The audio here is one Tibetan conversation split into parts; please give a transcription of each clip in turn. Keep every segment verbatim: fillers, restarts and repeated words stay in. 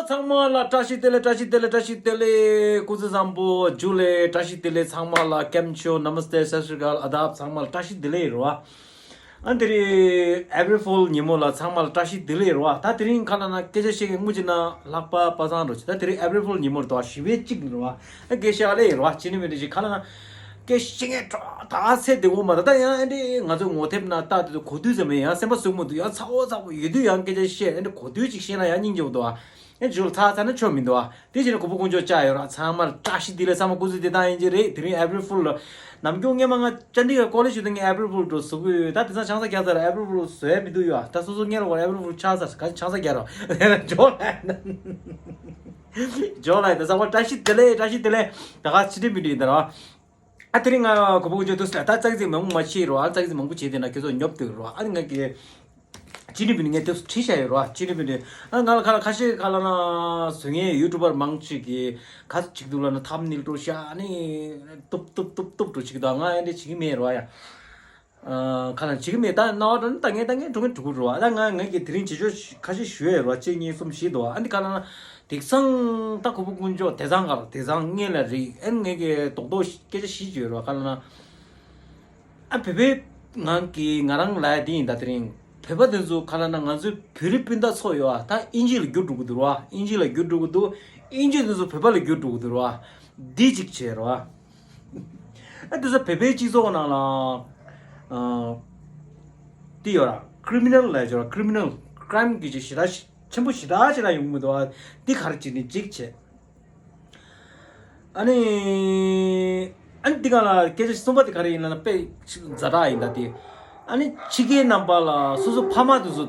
ཚང་མ་ལ་བཀྲ་ཤིས་བདེ་ལེགས། བཀྲ་ཤིས་བདེ་ལེགས། བཀྲ་ཤིས་བདེ་ལེགས། སྐུ་གཟུགས་བཟང་པོ། ཇུ་ལེ། བཀྲ་ཤིས་བདེ་ལེགས། ཚང་མ་ལ་ཀེམ་ཆོ། ནམ་སྟེ། སད་སྲི་ཀལ། ཨ་དབ། ཚང་མ་ལ་བཀྲ་ཤིས་བདེ་ལེགས་རོ། ཨ་དེ་རིང་ཨེ་པི་རི་ལ་ཕུལ་ཉིན་མོ་ལ་ཚང་མ་ལ་བཀྲ་ཤིས་བདེ་ལེགས་རོ། ད་དེ་རིང་ཁ་ལ་ན་སྐད་ཆ་བཤད་མཁན་དངུལ་གྱི་ན་ལྷག་པ་པ་སངས་རོ་ཆེ། ད་དེ་རིང་ཨེ་པི་རི་ལ་ཕུལ་ཉིན་མོ་རེད་དོ། ཞི་བའི་གཅིག་རོ། ཨ་སྐད་ཆ་ཨ་ལེ་རོ། ཅི་ནི་མི་འདྲ་ཞིག་ཁ་ལ་ན། སྐད་ཤེས་ངེས་གྲོགས་ད་ཚེ་བདེ་བོ་མ་ད་ད་ཡང་ཨེ་འདྲེ་ང་ཚོ་ངོ་དེབ་ན་ལྟ་དུས་གོ་དུས་ཙམ་ཡང་སེམས་པ་ཟུག་མོ་འདུག་ཡང་ཚ་བོ་ཚ་བོ་ཡོད་དུས་ཡང་སྐད་ཆ་བཤད་ཨེ་འདྲེ་གོ་དུས་ཅིག་ཤེས་ན་ཡང་སྙིང་རྗེ་བོ་འདུག་ཨེ་ཇུ་ལ་ཚ་ཚ་ན་ཆོ་མི་འདུག་ཨ། དེ་བཞིན་གོ་བོ་དཀོན་མཆོག་བཅའ་ཡོད་ར། ཚང་མར་བཀྲ་ཤིས་བདེ་ལེགས། ཚང་མ་སྐུ་གཟུགས་བདེ་ཐང་ཡིན་གྱི་རེད། དེ་རིང་ཨེ་པི་རི་ལ་ཕུལ་ལ་ནམ་རྒྱུན་སྔས་མ་ང་ཅན་ཌི་གར་ཀོ་ལེ་ཇི་ཞུགས་དུས་ངས་ཨེ་པི་རི་ལ་ཕུལ་འགྲོ་ཟུག་གི་ཡོད། ད་དེང་སང་ཆང་ས་རྒྱག་ཚར་ཨེ་པི་རི་ལ་ཕུལ་བཟོ་ཡ་མི་འདུག་ཡོད་ཨ། ད་སོ་སོ་སྔས་ལ་བར་ཨེ་པི་རི་ལ་ཕུལ་ཆགས་ཚར་ག་ཆང་ས་རྒྱག་རོགས་ཇོ་ལ་ཡིན། ད་ཚང་མར་བཀྲ་ཤིས་བདེ་ལེགས། བཀྲ་ཤིས་བདེ་ལེགས། ད་ག་ཕྱི་དྲིལ་མི་དྲིལ་ཡིན་ད་ར། ཨ་དེ་རིང་ང་གོ་བོ་དཀོན་མཆོག་ཐུགས་སུ་ད་ཙག་ཙིག་མང་པོ་མ་བྱེད་རོགས། ཨ་ཙག་ཙིག་མང་པོ་བྱེད་དེ་ན་ཁྱོད་ཚོ་ཉོབ་འདུག་རོགས། ཨ་ང་གི་ཅི་ནི་བི་ནི་ངས་དེ་བྲིས་བཞག་ཡོད་རོགས། ཅི་ནི་བི་ནི་ཨ་ང་ལ་ཁ་ལ་ཁ་ཤས་ཁ་ལ་ན་བཟོ་མཁན་ཡུ་ཊུབ་པར་མང་ཆེ་གི་ཁ་ཅིག་འདུག་ལ་ན་ཐམ་ནེལ་འགྲོ་ཤག་ཨ་ནི་ཏུབ་ཏུབ་ཏུབ་ཏུབ་འགྲོ་ཅིག་ད་ང་ཨ་འདྲ་བྱེད་ཀྱི་མེད་རོགས་ཡ། ཁ་ལ་བྱེད་ཀྱི་མེད། ད་རྣ་བ་འགྲོ་ན་ད་ངས་ད་ངས་འགྲོ་མཁན་འགྲོ་གི་རོགས། ད་ང་ངས་ཀྱི་དེ་རིང་བྱེད་ཆོག་ཁ་ཤས་ཞུ་ཡོད་རོགས། གཅིག་གཉིས་གསུམ་བཞི་འདུག་ཨ་འདི་ཁ་ལ་ན། དེང་སང་ད་གོ་བོ་དཀོན་མཆོག་དེང་སང་གར་དེང་སང་སྔས་ལ་རིག་ཨན་ངས་ཀྱི་རྡོག་རྡོག་སྐད་ཆ་བཤད་ཀྱི་ཡོད་རོགས། ཁ་ལ་ན་ཨ་བོད་པའི་ངང་གི་ང་རང་ལ་ཡ་དེ་ཡིན། ད་དེ་རིང་བོད་པ་དེ་ཚོ་ཁ་ལ་ན་ང་ཚོའི་བོད་རིགས་སྤུན་ཟླ་ཚོ་ཡོད་ཨ། ད་ཨིན་ཇི་ལ་བསྒྱུར་འགྲོ་གི་འདུག་རོགས། ཨིན་ཇི་ལ་བསྒྱུར་འགྲོ་གི་འདུག་ཨིན་ཇི་དེ་ཚོ་བོད་པ་ལ་བསྒྱུར་འགྲོ་གི་འདུག་རོགས། འདི་གཅིག་བྱས་རོགས། ཨ་དེ་ཚོ་བོད་པའི་སྤྱི་ཚོགས་ནང་ལ་ཨ་དེ་ཡོད་ར། ཀི་རི་མི་ནལ་ལ་ཡོད་ར། ཀི་རི་མི་ནལ་ཀི་རའིམ་གི་ཅིག་ཞེ་དྲག་ཆེན་པོ་ཞེ་དྲག་ཞེ་དྲག་ཡོང་གི་མི་འདུག་ཨ། འདི་ག་རེ་བྱས་ནས་གཅིག་བྱས། ཨ་ནི། ཨ་ནི་འདི་ག་ལ་སྐད་ཆ་གསུམ་པ་དེ་ག་རེ་ཡིན་ལབ་ན་དཔེ་ཛ་དྲག་ཡིན་ད་དེ། ཨ་ནི་ཕྱི་རྒྱལ་རྣམ་པ་ལ་སོ་སོ་ཕ་མ་དེ་ཚོ་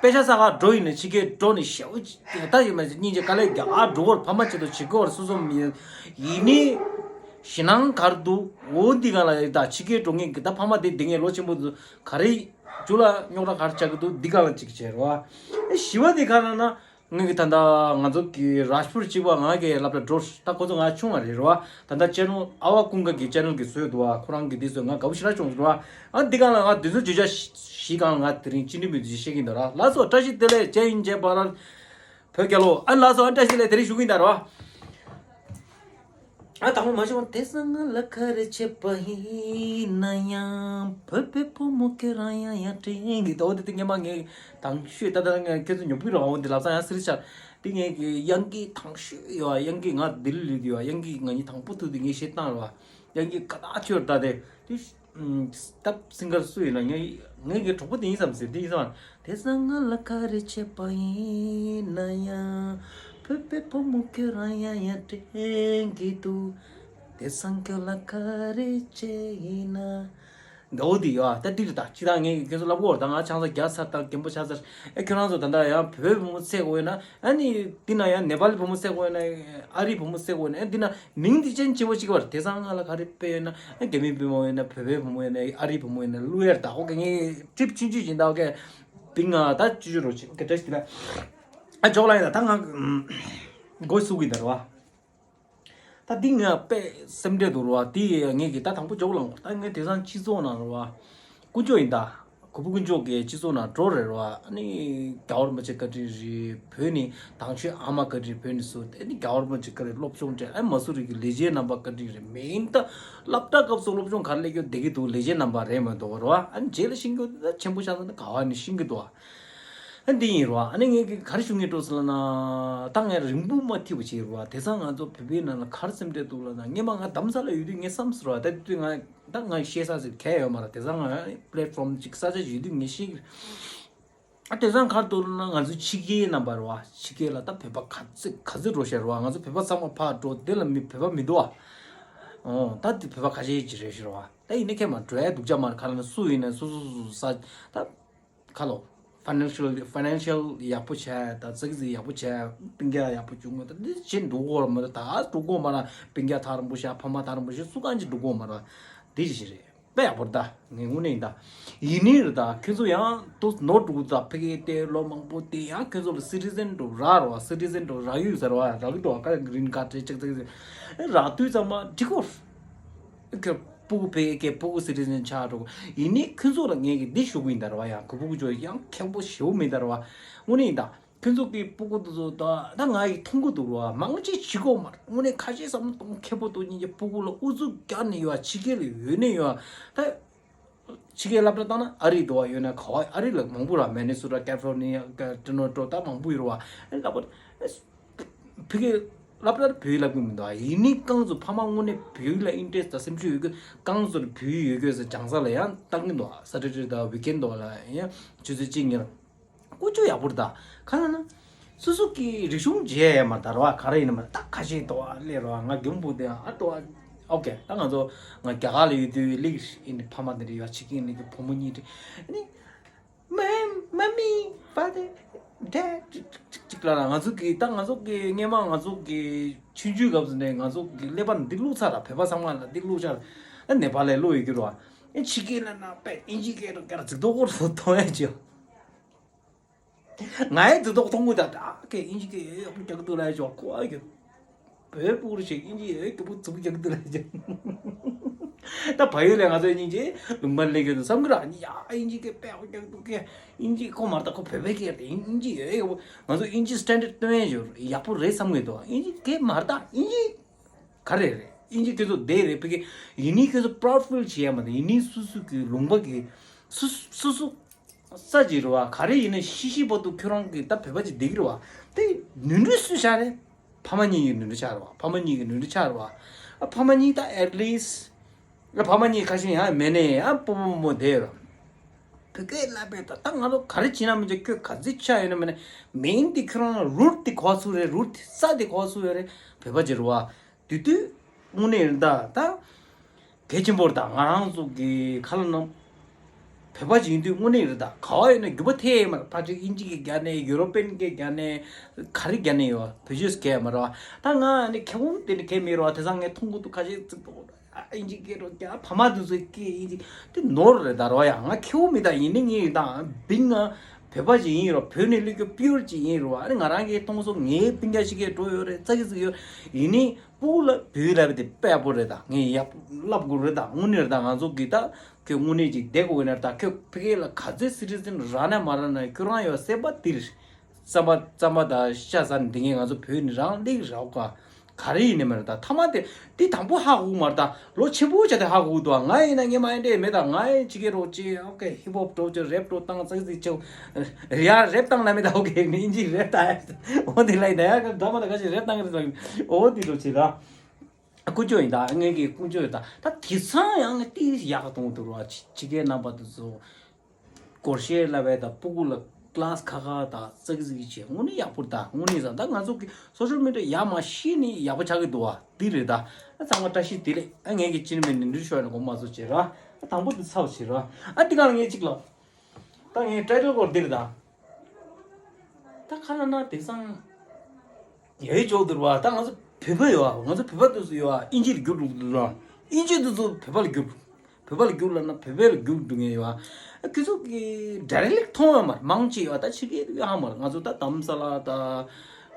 དཔེ་ཆ་ས་ག་འགྲོ་ཡིན་ན་ཕྱི་རྒྱལ་འགྲོ་ནས་ཞེ་པོ་ད་ཡིན་མ་སྙིང་རྗེ་དཀའ་ལས་རྒྱག་ཨ་འགྲོ་གོ་ཕ་མ་ཆེད་དུ་བྱེད་དགོས་སོ་སོ་མི་ཡིན་ནི་ཞེད་སྣང་ག་རེ་འདུག་འོ་འདི་ག་ལ་ཡིན་ད་ཕྱི་རྒྱལ་འགྲོ་མཁན་གི་ད་ཕ་མ་དེ་འདི་ངས་ལོ་ཆེན་པོ་དེ་ཚོ་ག་རེ་ཇུ་ལ་རྙོག་དྲ་ག་རེ་ཆགས་ཀྱི་འདུག་འདི་ག་ལ་གཅིག་བྱས་རོགས། ཨ་བཞི་པ་དེ་ག་ལ་ན། ངས་ཀྱི་ད་ལྟ་ང་ཚོ་གི་རཱཇ་པུར་གཅིག་པ་ང་གི་སློབ་གྲྭ་འགྲོ་ད་ཁོ་ཚོ་ང་ཆུང་བ་རེད་རོ། ད་ལྟ་ཅེ་ནལ་ཨ་བ་ཀུན་དགའ་གི་ཅེ་ནལ་གི་བཟོས་འདུག་བ། ཁོ་རང་གི་འདི་བཟོས་ང་དགའ་པོ་ཞེ་དྲག་བྱུང་རོ། ཨ་འདི་གང་ལ་ང་འདི་ཚོ་བརྗོད་བྱ་བཞི་གང་ལ་ང་དེ་རིང་ཅི་འདྲ་མི་འདུག་ཅེས་བཤད་ཀྱིན་འདུག་ར། ལགས་སོ་བཀྲ་ཤིས་བདེ་ལེགས་ཇེ་ཡིན་ཇེ་བ་ར། བོད་རྒྱལ་ལོ། ཨ་ལགས་སོ་ཨ་བཀྲ་ཤིས་བདེ་ལེགས་དེ་རིང་ཞུ་གི་ཡིན་ད་རོ། ཨ་དང་པོ་མ་ཤོང་དེ་སང་ང་ལ་ག་རེ་བྱེད་པ་ཡིན་ན་ཡང་བོད་པའི་བུ་མོ་ཁྱོད་རང་ཡང་ཡང་དྲན་གི་འདུག་འོ་དེ་དེ་སྔས་མ་ངས་དང་ཤོས་ད་ལྟ་ངས་ཁྱོད་ཚོ་ཉོབ་གི་རོགས་འོ་དེ་ལབ་ཙང་ཡང་སིར་ཆར་དེ་ངས་གི་ཡང་གི་དང་ཤོས་ཡོད་ཡང་གི་ང་ལྡི་ལི་ལུས་ཡོད་ཡང་གི་ང་གཉིས་དང་པོ་ཐུག་དེ་ངས་བཤད་སྟངས་རོ་ཡང་གི་ཀ་ད་ཁྱོད་ད་དེ་དེ་སྟབས་སིང་གར་སུ་ཡིན་ན་ངས་ངས་གི་གྲོགས་པོ་དེ་ཡིན་བསམ་ཟེར་དེ་ཡིན་བསམ། དེ་སང་ང་ལ་ག་རེ་བྱེད་པ་ཡིན་ན་ཡང་བོད་པའི་བུ་མོ་ཁྱོད་རང་ཡང་ཡང་དྲན་གི་འདུག་དེ་སང་ཁྱོད་ལ་ག་རེ་བྱས་ཡིན་ན། འདི་འོ་དེ་ཡོད་ད་འདི་རེད་ད་ཅི་ད་ངས་ཁྱོད་ཚོ་ལབ་གོ་ད་ང་ཆང་ས་རྒྱག་ཚར་ད་རྒན་པོ་ཆགས་ཚར་ཨེ་ཁྱོད་རང་ཚོ་ད་ད་ཡང་བོད་བུ་མོ་བཙལ་དགོས་ཡོད་ན་ཨ་ནི་འདི་ན་ཡང་ནེ་པ་ལི་བུ་མོ་བཙལ་དགོས་ཡོད་ན་ཨ་རི་བུ་མོ་བཙལ་དགོས་ཡོད་ན་ཨེ་འདི་ན་མིང་འདི་ཅན་ཆེ་བོ་ཅིག་བར་དེ་སང་ང་ལ་ག་རེ་དཔེ་ཡོད་ན་ཨེ་རྒྱ་མི་བུ་མོ་ཡོད་ན་བོད་པའི་བུ་མོ་ཡོད་ན་ཨ་རི་བུ་མོ་ཡོད་ན་ཀླུ་ཡར་ད་ཨོ་ཀེ་ངས་ཀྲིབ་ཆུང་ཆུང་ཅིག་ད་ཨོ་ཀེ། པིང་ང་ད་ཅི་ཅི་རོ་ཅི་ཨོ་ཀེ་བཀྲ་ཤིས་བདེ་ལེགས། ཨ་ཇོག་ལ་ཡིན་ད་ད་ང་མགོ་སུ་གི་ད་རོ་བ། ད་འདི་ང་དཔེ་སེམས་ཁྲལ་འདུག་རོ་བ་འདི་ངས་གི་ད་དང་པོ་ཇོག་ལ་ངོ་ད་ངས་དེང་སང་སྤྱི་ཚོགས་ནང་རོ་བ། ཀུན་སྤྱོད་ཡིན་ད། གུ་བུ་ཀུན་སྤྱོད་ཀྱི་སྤྱི་ཚོགས་ནང་འགྲོ་རེད་རོ་བ། ཨ་ནི་རྒྱལ་བ་རིན་པོ་ཆེ་བཀའ་དྲིན་རེད་བོད་ནི་དང་ཆོས་ཨ་མ་བཀའ་དྲིན་བོད་ནི་སུ་ཨ་ནི་རྒྱལ་བ་རིན་པོ་ཆེ་བཀའ་དྲིན་སློབ་སྦྱོང་སྤྲད་ཨ་མ་སུ་རིག་གི་ལས་བྱེད་རྣམ་པ་བཀའ་དྲིན་རེད་མིན་ད། སློབ་གྲྭ་སྐབས་སུ་སློབ་སྦྱོང་ག་རེ་ལས་རྒྱུ་བསྡད་ཀྱི་འདུག་ལས་བྱེད་རྣམ་པ་རེད་མ་གཏོགས་རོ་བ། ཨ་ནི་རྗེས་ལ་ཤེས་རྒྱུ་ད་ཆེན་པོ་ཆགས་ས་ན་ག་བ་ནི་ཤེས་ཀྱི་འདུག་ཨ་འདི་ཡིན་རོ། ཨ་ནི་ངས་གི་ག་རེ་ཞུ་ངེས་འགྲོ་ཟེར་ལ་ན། ད་ངས་རིང་པོ་མ་ཐིག་པ་བྱས་རོ། དེ་སང་ང་ཚོ་བོད་པའི་ནང་ལ་ག་རེ་སེམས་ཁྲལ་འདུག་ལ་ན་ངས་མ་ང་དམ་ས་ལ་ཡོད་དུས་ངས་བསམ་ཟེར་བ་ད་དུས་ང་ད་ང་བཤད་ས་ཟེར་གལ་ཡོད་མ་ར། དེ་སང་ང་པི་ལེ་ཊི་ཕོམ་ཅིག་ས་ཆ་ཡོད་དུས་ངས་ཤེས་ཀྱི་རེད། ཨ་དེ་སང་ག་རེ་འདུག་ལ་ན་ང་ཚོ་ཕྱི་རྒྱལ་རྣམ་པ་རོ་བ། ཕྱི་རྒྱལ་ལ་ད་བོད་པ་ག་ཚོད་ག་ཚོད་འགྲོ་ཤེས་རོ་བ། ང་ཚོ་བོད་པ་ཚང་མ་ཕར་འགྲོ་དེ་ལ་མི་བོད་པ་མི་འདུག་ཨ། ཨོ་ད་དེ་བོད་པ་ཁ་ཤས་ཅིག་རེད་ཤེས་རོ་བ། ད་ཡིན་ན་ཁྱེད་མ་འགྲོ་ཡ་སྡུག་ཅག་མ་རེད། ག་ལ་ན་སུ་ཡིན་ན་སུ་སུ་སུ་ས་ད། ཁ་ལོ། ཕ་ནན་ཤལ་ཕ་ནན་ཤལ་ཡག་པོ་བྱས་ད་ཙག་ཙིག་ཡག་པོ་བྱས་སྤུན་ཀྱག་ཡག་པོ་བྱུང་ངོ་ད་འདི་ཅི་འགྲོ་གོ་མ་རེད། ད་འགྲོ་གོ་མ་ར་སྤུན་ཀྱག་ཐག་རིང་པོ་བྱས་ཕ་མ་ཐག་རིང་པོ་བྱས་སུ་གང་ཅི་འགྲོ་གོ་མ་ར་འདི་ཅི་ཞིག་རེད། དཔེ་ཡག་པོ་རེད་ད་ངས་དངོས་གནས་ཡིན་ད། ཡིན་ནི་རེད་ད་ཁྱོད་ཚོ་ཡང་ཏོ་ནོར་འགྲོ་གི་ད་ཕ་གི་དེ་ལོ་མང་པོ་དེ་ཡང་ཁྱོད་ཚོ་ལ་སི་ཊི་ཟན་འགྲོ་རག་རོ་སི་ཊི་ཟན་འགྲོ་རག་ཡོད་ཟེར་བ་རག་གི་འགྲོ་བ་ཀ་རིན་ཀ་ཌི་ཅིག་ཙག་ཙིག་རག་དུས་ཚང་མ་འགྲིག་གོ་ཁྱོད་སྤུ་གུ་བེ་ཀེ་སྤུ་གུ་སི་ཊི་ཟན་ཆགས་འགྲོ། ཡིན་ནའི་ཁྱོད་ཚོ་ལ་ངས་ཀྱི་འདི་ཞུ་གི་ཡིན་ད་ར་བ། ཡང་གུ་བུ་གུ་ཅོ་ཡང་མཁན་པོ་ཞེ་བོ་མིན་ད་ར་བ། དངོས་གནས་ཡིན་ད། ཁྱོད་ཚོ་གི་སྤུ་གུ་དེ་ཚོ་ད་ད་ང་ཡི་མཐོང་གི་འདུག་རོ། མང་ཆེ་བྱེད་གོ་མ་རེད། དངོས་གནས་ཁ་ཤས་བསམ་བློ་གཏོང་མཁས་པོ་འདུག་སྙིང་རྗེ། སྤུ་གུ་ལ་ཨུ་ཚུགས་རྒྱག་ནས་ཡོད། ཕྱི་རྒྱལ་ལ་ཡོད་ནས་ཡོད། ད་ཕྱི་རྒྱལ་སློབ་གྲྭ་བཏང་ན་ཨ་རི་འདུག་བ། ཡོད་ན་ག་བ། ཨ་རི་ལ་མང་པོ་ར། མི་ནི་སོ་ཊ། ཀ་ལི་ཕོར་ནི་ཡ། ཀ་ཊོ་རོན་ཊོ། ད་མང་པོ་ཡོད་ར་བ། ཨ་ལབ་པ། ཕ་གི་སློབ་གྲྭར་བོད་ཡིག་བསླབ་གི་མི་འདུག་ཨ། ཡིན་ནའི་རྐང་ཚོ་ཕ་མ་དངོས་གནས་བོད་ཡིག་ལ་ཨིན་ཊེ་རེ་སི་དང་སེམས་ཤུགས་ཡོད་གི། རྐང་ཚོར་བོད་ཡིག་ཡོད་གི་ཟེར་སྦྱང་ས་ལ་ཡང་བཏང་གི་འདུག་ཨ། སེ་ཊར་ཌེ་དང་ཝིག་ཨེན་འདུག་ལ་ཡང་ཆུ་ཚོད་གཅིག་གཉིས་ལ། ཀུ་ཅོ་ཡག་པོ་རེད་ད། ག་རེ་ན། སོ་སོ་གི་རིག་གཞུང་བརྗེད་ཡ་མ་རེད་ད་ར་བ། ག་རེ་ཡིན་ན་མ་རེད་ད། ཁ་ཤས་འདུག་ཨ། སླེབས་ར་བ། ང་རྒན་པོ་དེ་ཨ་འདུག་ཨ། ཨོ་ཁེ། ད་ང་ཚོ་ང་རྒྱ་གར་ལ་ཡོད་དུས་ལིག་ཨིན། ཕ་མ་དེ་འདྲ་ཡོད། ཕྱི་རྒྱལ་ནས་གི་བུ་མོ་གཉིས་དེ་ནི། མ་མ་མི་ཕ་དེ་ཌེ་ཌི་ཅིག་ཅིག་ལ་ང་ཚོ་གི། ད་ང་ཚོ་གི་སྔས་མ་ང་ཚོ་གི་ཆུང་ཆུང་སྐབས་སུ་ནས་ང་ཚོ་གི་ཀླད་པ་འདི་བླུགས་ཚར་ལ། བོད་པ་ཚང་མ་ལ་འདི་བླུགས་ཚར་ལ། ནེ་པ་ལི་བླུགས་ཡོད་ཀྱི་རེད་བ། ཨེ་ཕྱི་རྒྱལ་ལ་ན་པས་ཨིན་ཇི་སྐད་རོ་སྐད་ར་ཙིག་ཏོག་ཀོར་སུ་མཐོང་ཡ་ཅིག་ང་ཡི་ཙིག་ཏོག་མཐོང་གི་ད། ད་ཀའི་ཨིན་ཇི་སྐད་ཡག་པོ་རྒྱག་གི་འདུག་ལབ་ཡ་ཅིག་བ། ཁོ་ཨ་ཡོད། བོད་པུར་ཞིག་ཨིན་ཇི་ཡོད་རྒྱུ་བུ་ཚུགས་རྒྱག་དུ་ལ་ཅི། ད་བལ་ཡུལ་ལ་ང་ཚོ་སྙིང་རྗེ་ལུང་པ་ལེགས་ཡོད་དུ་བསམ་གི་ར། ཡ་ཨིན་ཇི་སྐད་དཔེ་ཡག་པོ་རྒྱག་འདུག་གས། ཨིན་ཇི་ཁོ་མ་རེད་ད། ཁོ་བོད་པའི་སྐད་རེད། ཨིན་ཨིན་ཇི་ཡོད་ཡོད། ང་ཚོ་ཨིན་ཇི་སི་ཊན་ཌར་ཌི་སྟོན་ཡས་ཡོད་རེད། ཡག་པོ་རེད་བསམ་གི་འདུག་ཨིན་ཇི་སྐད་མ་རེད་ད། ཨིན་ཇི་ག་རེ་རེད། ཨིན་ཇི་ཁྱོད་ཚོ་བསྡད་རེད། ཕ་གི་ཡིན་ནའི་ཁྱོད་ཚོ་པ་རའུ་ཌི་ཕིལ་བྱེད་ཡ་མ་རེད། ཡིན་ནའི་སུ་སུ་གི་ལུང་པ་གི་སུ་སུ་སུ་ས་ཅིག་རེད་བ། ག་རེ་ཡིན་ན་ཤི་ཤི་བར་དུ་ཁྱོད་རང་གི་ད་བོད་པ་ཅིག་བསྡད་ཀྱི་རེད་བ། དེ་ནོར་འཁྲུལ་སུའི་ཆགས་རེད། ཕ་མ་གཉིས་ཀྱི་ནོར་འཁྲུལ་ཆགས་རེད་བ། ཕ་མ་གཉིས་ཀྱི་ནོར་འཁྲུལ་ཆགས་རེད་བ། ཨ་ཕ་མ་གཉིས་ད་ཨེཊ་ལིསི་ཨ་ཕ་མ་གཉིས་ཁ་ཤས་ཡང་མེད་ནས་ཡང་སྤོ་བོ་མོ་བསྡད་ཡོད་རེད། བོད་སྐད་བསླབ་པས་ད། ད་ང་ཚོ་ག་རེ་བྱེད་ན་མི་ཆོག་ཁྱོད་ག་ཚོད་ཆགས་ཡོད་ན་མེད་ན། མེན་དེ་ཁྱོད་རང་རུ་ཊི་དེ་ག་པར་ཚུགས་རེད། རུ་ཊི་དེ་ས་དེ་ག་པར་ཚུགས་ཡོད་རེད། བོད་པ་ཅིག་རེད་བ། དེ་དུས་དངོས་གནས་རེད་ད། ད་གལ་ཆེན་པོ་རེད་ད། ང་རང་ཚོ་གི་ཁ་ལ་ན་བོད་པ་ཅིག་ཡིན་དུས་དངོས་གནས་རེད་ད། ག་བ་ཡོད་ན་འགྱུར་བ་ཐེབས་ཡས་མ་རེད། ཕལ་ཆེར་ཨིན་ཇི་སྐད་རྒྱག་ནས། ཡུ་རོ་པན་སྐད་རྒྱག་ནས། ག་རེ་རྒྱག་ནས་ཡོད། བོད་ཆས་སྐད་མ་རེད་བ། ད་ང་ནི་མཁས་དབང་དེ་འདྲ་གལ་མེད་རེད་བ། དེང་སང་ངས་མཐོང་གི་འདུག་ཁ་ཤས་ཙིག་པོ་ཨ་ཨིན་ཇི་སྐད་རོ་རྒྱག་ཕ་མ་དེ་ཚོའི་སྐད་ཨིན་ཇི་དེ་ནོར་རེད་ད་རོ། ཡ་ང་མཁས་དབང་མི་ད། ཡིན་ནི་ངས་ད་བིང་ང་བོད་པ་ཅིག་ཡིན་རོ། བོད་ནས་སླེབས་རྒྱུ་པིའུར་ཅིག་ཡིན་རོ། ཨ་ནི་ང་རང་གིས་མཐོང་སོང་། ངའི་སྤུན་ཀྱག་ཞིག་གིས་འགྲོ་ཡོད་རེད། ཙག་གི་ཙིག་ཡོད། ཡིན་ནི། སྤུ་གུ་ལ་བོད་ཡིག་བསླབ་པ་དེ་དཔེ་ཡག་པོ་རེད་ད། ངས་ཡག་པོ་བསླབ་དགོས་རེད་ད། དངོས་གནས་རེད་ད། ང་ཚོ་གི་ད་ཁྱོད་དངོས་གནས་ཅིག་བསྡད་དགོས་ན་ད། ཁྱོད་ཕ་གི་ལ་ག་ཚོད་སི་ཊི་ཛེན་རག་ན་མ་རག་ན་ཁྱོད་རང་ཡོད་སེམས་པ་འདི་རེད། རྩམ་པ་རྩམ་པ་དང་ཤ་ཟ་ནས་འདི་ངས་ང་ཚོ་བོད་ནས་རང་སླེབས་རག་ག་ག་རེ་ཡིན་ནི་མ་རེད་ད། ཐ་མ་དེ་འདི་དང་པོ་ཧ་གོ་གི་མ་རེད་ད། ལོ་ཆེན་པོ་བྱས་ཏེ་ཧ་གོ་གི་འདུག་ང་ཡིན་ན་ངས་མ་ཡིན་འདྲ་མེད་ད། ང་ཡིན་ཅི་གེ་རོགས་ཅི། ཨོ་ཁེ། ཧིབ་ཧོབ་འགྲོ་ཅི། རེབ་འགྲོ་བཏང་ཙག་ཙིག་ཅི། ཡ་རེབ་བཏང་ན་མེད་ད། ཨོ་ཁེ། ཨིན་ཇི་རེབ་ད། འོ་འདི་ལ་ཡིན་ད། ཡ་ཌ་ར་མ་ད་ག་ཞིག་རེབ་བཏང་གི་རེད་ད། འོ་འདི་འགྲོ་ཅི་ད། ཀུ་ཅོ་ཡིན་ད། ངས་ཀྱི་ཀུ་ཅོ་ཡིན་ད། ད་དེང་སང་ཡང་ངས་ཏིས་ཡག་གཏོང་འདུག་ར། ཕྱི་རྒྱལ་རྣམ་པ་དེ་ཚོ་སྒོར་གཞས་བསླབ་པའི་ད་སྤུ་གུ་ལ་ཀི་ལཱ་སི་ཁ་ཁ་ད་ཙག་ཙིག་བྱས། དངོས་གནས་ཡག་པོ་རེད་ད། དངོས་གནས་ཟ་ད་ང་ཚོ་གི་སོ་ཤལ་མི་ཌི་ཡ་ཡར་མར་བཤད་ནི་ཡག་པོ་ཆགས་ཀྱི་འདུག་བ། འདི་རེད་ད། ཨ་ཚང་མ་བཀྲ་ཤིས་བདེ་ལེགས། ཨ་ངས་ཀྱི་ཅི་ནི་མེད་ནི་འདྲི་ཤོར་ནི་གོ་མ་བཟོ་བྱེད་ར། ཨ་དང་པོ་འདི་ཚར་བྱེད་ར། ཨ་འདི་ག་ལ་ངས་གཅིག་ལ། ད་ངའི་ཊའི་ཊལ་སྐོར་འདིར་ད། ད་ཁ་ལ་ན་དེང་སང་ཡའི་ཇོག་འདུར་བ། ད་ང་ཚོ་བོད་པ་ཡོད་ཨ། ང་ཚོ་བོད་པ་དེ་ཚོ་ཡོད་ཨ། ཨིན་ཇི་ལ་བསྒྱུར་འདུག་འདུར་བ། ཨིན་ཇི་དེ་ཚོ་བོད་པ་ལ་བསྒྱུར། བོད་པ་ལ་བསྒྱུར་ལ་ན་བོད་པ་ལ་བསྒྱུར་འདུག་ངེས་ཡོད་ཨ། ཁྱོད་ཚོ་གི་ཌའི་རེག་ཊི་མཐོང་ཡོད་མ་རེད། མང་ཆེ་ཡོད་ཨ། ད་ཕྱི་རྒྱལ་དུ་ཡོད་ཧ་མ་རེད། ང་ཚོ་ད་དྷ་རམ་ས་ལ་ད་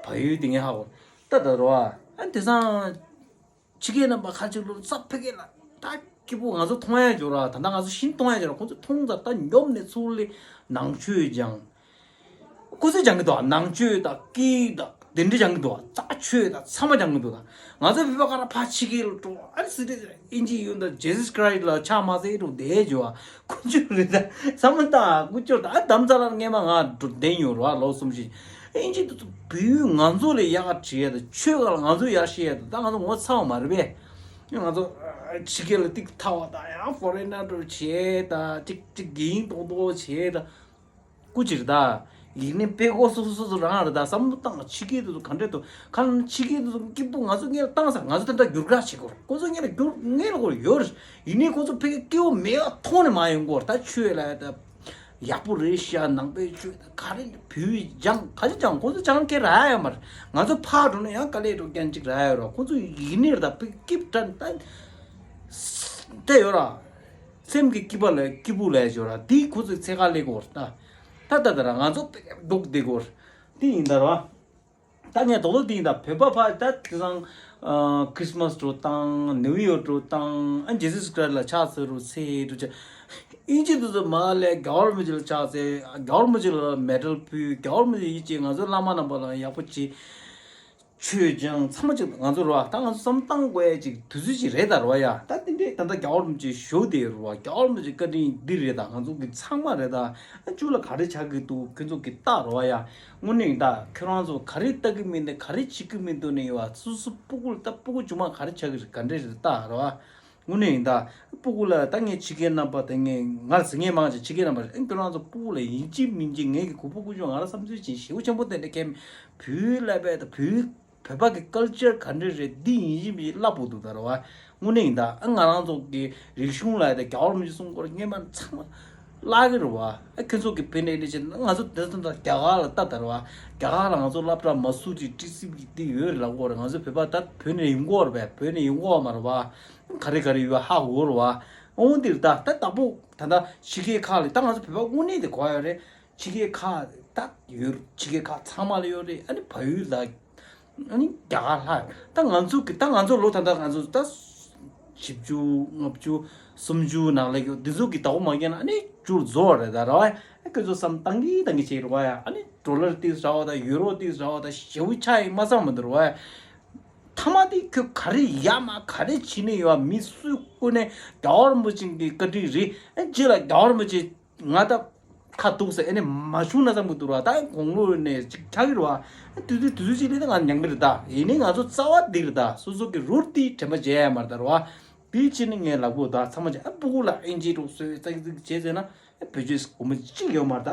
བལ་ཡུལ་དེ་ངས་ཧ་གོ། ད་ད་རོ་ཨ། ཨ་དེང་སང་ཕྱི་རྒྱལ་རྣམ་པ་ཁ་ཅིག་ལོ་ཙཱ་ཕ་གི་ལ་ད་སྐྱིད་པོ་ང་ཚོ་མཐོང་ཡ་འཇོག་ར། ད་ལྟ་ང་ཚོ་ཤིན་མཐོང་ཡ་འཇོག་ར། ཁོང་ཚོ་མཐོང་ཙང་ད་ཉོབ་ནས་ཚུར་ལས་ནང་ཆོས་སྦྱང་། ཁོ་ཚོས་སྦྱང་གི་འདུག་ནང་ཆོས་དང་སྐད་དང་དེ་འདྲ་སྦྱང་གི་འདུག་རྩ་ཆོས་དང་ཚང་མ་སྦྱང་གི་འདུག་ད་ང་ཚོ་བོད་པ་ག་ར་ཕ་ཕྱི་རྒྱལ་ལ་འགྲོ་ཨ་ནི་སི་ཏི་ཨིན་ཇི་ཡོད་ད། ཇི་སི་ཁྲའི་སི་ལ་ཕྱག་མ་འཚལ་འགྲོ་བསྡད་འཇོག་ཨ། ཁོ་ཚོ་རེད་ད། བསམ་བློ་བཏང་། ཀུ་ཅོ་ད་ཨ་དྷ་རམ་ས་ལར་སྔས་མ་ང་འགྲོ་བསྡད་ཡོད་ར། ལོ་གསུམ་བཞི། ཨིན་ཇི་དེ་ཚོ་བོད་ཡིག་ང་ཚོ་ལས་ཡག་ག་བྲིས་ཡ་དང་ཆོས་ག་ལ་ང་ཚོ་ཡག་བཤད་ཡ་དང་། ད་ང་ཚོ་ངོ་ཚ་བ་མ་རེད་པས། ང་ཚོ་ཕྱི་རྒྱལ་ལ་ཏིག་ཐ་བ་དང་ཡང་ཕོ་རེན་ནར་འགྲོ་བྱས་དང་ཅིག་ཅིག་གིན་ཏོག་ཏོག་བྱས་དང་། སྐུ་མཁྱེན་ད། ཡིག་ནི་དཔེ་ཀོ་སོ་སོ་སོ་སོ་རང་རེད་ད། བསམ་བློ་བཏང་། ཕྱི་རྒྱལ་དེ་ཚོ་ག་འདྲས་འདུག་ཁ་ལ་ན་ཕྱི་རྒྱལ་དེ་ཚོ་སྐྱིད་པོ་ང་ཚོ་སྔོན་ལ་བཏང་ས། ང་ཚོ་དེ་འདྲ་བསྒྱུར་བཀའ་བྱེད་དགོས། ཁོ་ཚོ་སྔོན་ལ་བསྒྱུར་སྔོན་ལ་དགོས་ཡོད་རེད། ཡིན་ནའི་ཁོ་ཚོ་ཕ་གི་སྐྱིད་པོ་མེད་པ་མཐོང་ནས་མ་ཡོང་གོ། ད་ཆོས་ལ་ད་ཡག་པོ་རེད་ཤག་ནང་པའི་ཆོས་ད་ག་རེ་བོད་ཡིག་སྦྱང་ག་ཅི་སྦྱང་། ཁོ་ཚོ་སྦྱང་མཁན་རག་ཡོད་མ་རེད། ང་ཚོ་ཕར་འགྲོ་ན་ཡང་དཀའ་ལས་འགྲོ་མཁན་ཅིག་རག་ཡོད་རེད། ཁོ་ཚོ་ཡིན་ནའི་ད་ཕ་གི་སྐྱིད་པོ་ད་ད་ཡོད་ར། སེམས་ཀྱི་སྐྱིད་པ་ལ་སྐྱིད་པོ་ལ་ཡ་ཅོ་ར། དེ་ཁོ་ཚོའི་འཚོ་བ་ལས་གོ་ར། ད་ད་ད་ད་ར་ང་ཚོ་སྡུག་བསྡད་གོ་ར། དེ་ཡིན་ད་ར། ད་ངས་དོག་ལོ་དེ་ཡིན་ད། བོད་པ་ཕ་ད་དེ་སང་ཁྲི་སི་མ་སི་འགྲོ་དང་ནིའུ་ཡོར་འགྲོ་དང་ཨ་ཇི་སི་ཁྲའི་སི་ལ་ཕྱག་འཚལ་རུ་ཚེ་འགྲོ་ཅི། ཨིན་ཇི་དེ་ཚོ་མར་ལས་རྒྱལ་བ་རིན་པོ་ཆེ་ལ་ཕྱག་འཚལ། རྒྱལ་བ་རིན་པོ་ཆེ་ལ་མེ་ཌལ་ཕུལ། རྒྱལ་བ་རིན་པོ་ཆེ་ཡིད་ཆེས། ང་ཚོ་བླ་མ་རྣམ་པ་ལ་ཡག་པོ་བྱེད། ཆོས་སྦྱང་། ཚང་མ་ཅིག་ང་ཚོ་རོ། ད་ང་ཚོ་བསམ་བཏང་དགོས་ཡ་ཅིག་དུས་ཚོད་ཅིག་རེད་ད་རོ་ཡ། ད་དེ་འདྲའི་ད་ལྟ་རྒྱལ་བ་རིན་པོ་ཆེ་བཞུགས་དེ་རོ། རྒྱལ་བ་རིན་པོ་ཆེ་བཀའ་དྲིན་འདི་རེད། ད་ང་ཚོ་གི་ཚང་མ་རེད། ད་ཨ་ཅུ་ལ་ག་རེ་ཆགས་ཀྱི་འདུག་ཁྱོད་ཚོ་གི་ལྟ་རོ་ཡ། དངོས་གནས་ཡིན་ད། ཁྱོད་རང་ཚོ་ག་རེ་ལྟ་གི་མི་འདུག་ག་རེ་བྱེད་ཀྱི་མི་འདུག་ནས་ཡོད་བ། སོ་སོ་སྤུ་གུ་ལ་ད་སྤུ་གུ་ཆུང་མ་ག་རེ་ཆགས་ཀྱི་རེད། ག་འདྲ་རེད་ལྟ་རོ། དངོས་གནས་ཡིན་ད། སྤུ་གུ་ལ་ད་ངས་ཕྱི་རྒྱལ་རྣམ་པ་དེ་ངས་ང་ཟེར་ངས་མང་ཆེ་ཕྱི་རྒྱལ་རྣམ་པ་རེད། ཨེ་ཁྱོད་རང་ཚོ་སྤུ་གུ་ལ་ཡིན་གཅིག་མིན་གཅིག་ངས་ཀྱི་གུ་སྤུ་གུ་ཆུང་ང་རང་བསམ་ཚུལ་ཅིག་ཞེ་པོ་ཆེན་པོ་དེ་འདྲ་ཁྱེད་བོད་ལ་བས་ད་བོད་བོད་པ་གི་ཀལ་ཅར་ག་འདྲ་རེད། འདི་ཡིན་གཅིག་མིན་གཅིག་བསླབ་དགོས་འདུག་ད་རེད་བ། དངོས་གནས་ཡིན་ད། ཨ་ང་རང་ཚོ་གི་རིག་གཞུང་ལ་ཡ་ད་རྒྱལ་བ་རིན་པོ་ཆེ་གསུང་སྐོར་སྔས་མ་ཚང་མ་བརླག་གི་རེད་བ། ཨ་ཁྱོད་ཚོ་གི་བོད་ནས་ལས་བྱེད་ང་ཚོ་དེ་ཚོ་ད་རྒྱ་གར་ལ་ལྟ་ད་རེད་བ། རྒྱ་གར་ལ་ང་ཚོ་སློབ་གྲྭ་མ་སུ་ཅིག་ཏི་སི་བི་དེ་ཡོད་རེད་ལབ་གོ་རེད། ང་ཚོ་བོད་པ་ད་བོད་ནས་ཡོང་གོ་རེད་བས། བོད་ནས་ཡོང་གོ་མ་རེད་བ། ག་རེ་ག་རེ་ཡོད་ཧ་གོ་རེད་བ། འོང་འདིར་ད་ད་བདག་པོ་ད་ད་ཕྱི་རྒྱལ་ཁག་ལ་ད་ང་ཚོ་བོད་པ་དངོས་གནས་དེ་གོ་ཡོད་རེད། ཕྱི་རྒྱལ་ཁག་ད་ཡོད། ཕྱི་རྒྱལ་ཁག་ཚང་མ་ལ་ཡོད་རེད། ཨ་ནི་བལ་ཡུལ་ལ། ཨ་ནི་རྒྱ་གར་ལྷག་ད་ང་ཚོ་གི་ད་ང་ཚོ་ལོ་ད་ལྟ་ང་ཚོ་ད་བཞི་བཅུ་ལྔ་བཅུ་སུམ་ཅུ་ནང་ལ་ཡོད། འདི་ཚོ་གི་ཟླ་བོ་མ་རྒྱག་ན་ཨ་ནི་ཅུར་རྫོགས་རེད་ད་ར་བ། ཨ་ཁྱོད་ཚོ་བསམ་བཏང་གི་བཏང་གི་བྱེད་རོགས་ཡ། ཨ་ནི་ཌོ་ལར་ཏིས་ར་བ་ད་ཡུ་རོ་ཏིས་ར་བ་ད་ཞེ་བོ་ཆགས་ཡིན་མ་བསམ་མི་འདུག་ར་བ། ཐ་མ་དེ་ཁྱོད་ག་རེ་ཡ་མ་ག་རེ་བྱེད་ནས་ཡོད་མི་སུས་བསྐུར་ནས་རྒྱལ་བ་རིན་པོ་ཆེ་གི་བཀའ་དྲིན་རེད། ཨ་རྗེས་ལ་རྒྱལ་བ་རིན་པོ་ཆེ་ང་ད་ཁ་ཐུག་ཟེར་ཨེ་ནས་མ་བྱུང་ན་བསམ་གི་འདུག་ར། ད་དགུང་ལོ་ནས་ཅིག་ཆགས་ཀྱི་རེད་བ། དུས་ཚོད་དུས་ཚོད་ཅིག་ལས་ད་ང་ཉམས་ཀྱི་རེད། ད་ཡིན་ནའི་ང་ཚོ་རྩ་བ་འདི་རེད། ད་སོ་སོ་གི་རུལ་དེ་དྲན་པ་བརྗེད་ཡ་མ་རེད་ད་རེད་བ། དེའི་ཕྱིར་ནི་ངས་ལབ་དགོས། ད་ཚང་མ་བྱས་ཨ་སྤུ་གུ་ལ་ཨིན་ཇི་འདྲ་བཟོས་ཙག་ཙིག་བྱས་ཟེར་ན་ཨ་བེད་སྤྱོད་སྒོར་མོ་གཅིག་ཡོད་མ་རེད། ད་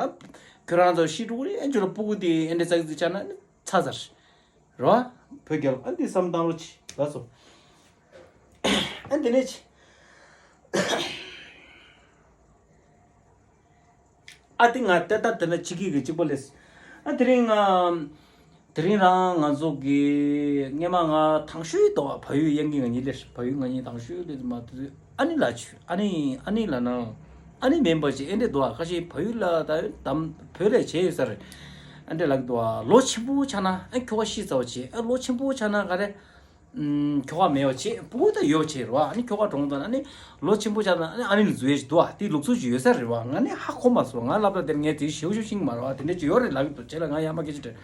ཁྱོད་རང་ཚོ་ཤི་འགྲོ་གི་རེད། ཨེ་འཇོ་ལ་སྤུ་གུ་དེ་ཨེ་འདྲ་ཙག་ཙིག་ཆགས་ན་ནི་ཚར་ཚར། རོ། བོད་རྒྱལ་ལོ། ཨ་འདི་བསམ་བཏང་རོགས་གྱིས། ལགས་སོ། ཨ་འདི་ནས་ཅི། ཨ་འདི་ང་ལྟ་ལྟ་དེ་ན་ཅི་གི་གི་གཅིག་པོ་ལས། ཨ་དེ་རིང་ང་། དེ་རིང་རང་ང་ཚོ་གི་སྔས་མ་ང་དང་ཤོས་དོ་བ་བལ་ཡུལ་དབྱངས་སྐྱིད་ང་གཉིས་ལས། བལ་ཡུལ་ང་གཉིས་དང་ཤོས་ལས་མ་དུས། ཨ་ནི་ལ་ཆུ་ཨ་ནི་ཨ་ནི་ལ་ནང་། ཨ་ནི་མེན་པ་ཅི་ཨེ་འདྲས་འདུག་ཨ། ཁ་ཤས་བལ་ཡུལ་ལ་ད་དམ་བོད་ལས་བྱས་ཡོད་ས་རེད། ཨ་འདྲས་ལགས་འདུག་ཨ། ལོ་ཆེན་པོ་ཆགས་ན་ཨ་ཁྱོ་ག་ཤི་ཚར་བ་བྱས། ཨ་ལོ་ཆེན་པོ་ཆགས་ན་ག་རེ། ཨམ་ཁྱོ་ག་མེད་པ་བྱས། སྤུ་གུ་ད་ཡོད་བྱས་རོ། ཨ་ནི་ཁྱོ་ག་གྲོངས་ད་ཨ་ནི་ལོ་ཆེན་པོ་ཆགས་ན་ཨ་ནི་ཨ་ནི་ལ་བཟོ་ཡས་ཅིག་འདུག་ཨ། དེ་ལུགས་སྲོལ་ཅིག་ཡོད་ས་རེད་བ། ང་ནི་ཧ་གོ་མ་སོང་། ང་སློབ་གྲྭ་དེར་ངས་དེ་ཞེ་པོ་ཞེ་པོ་ཤེས་ཀྱི་མ་རེད་བ། དེ་འདྲས་ཅིག་ཡོད་རེད་ལབ་ཀྱི་འདུག་བྱས་ལ་ང་ཡ་མ་སྐད་ཆ་དྲིས།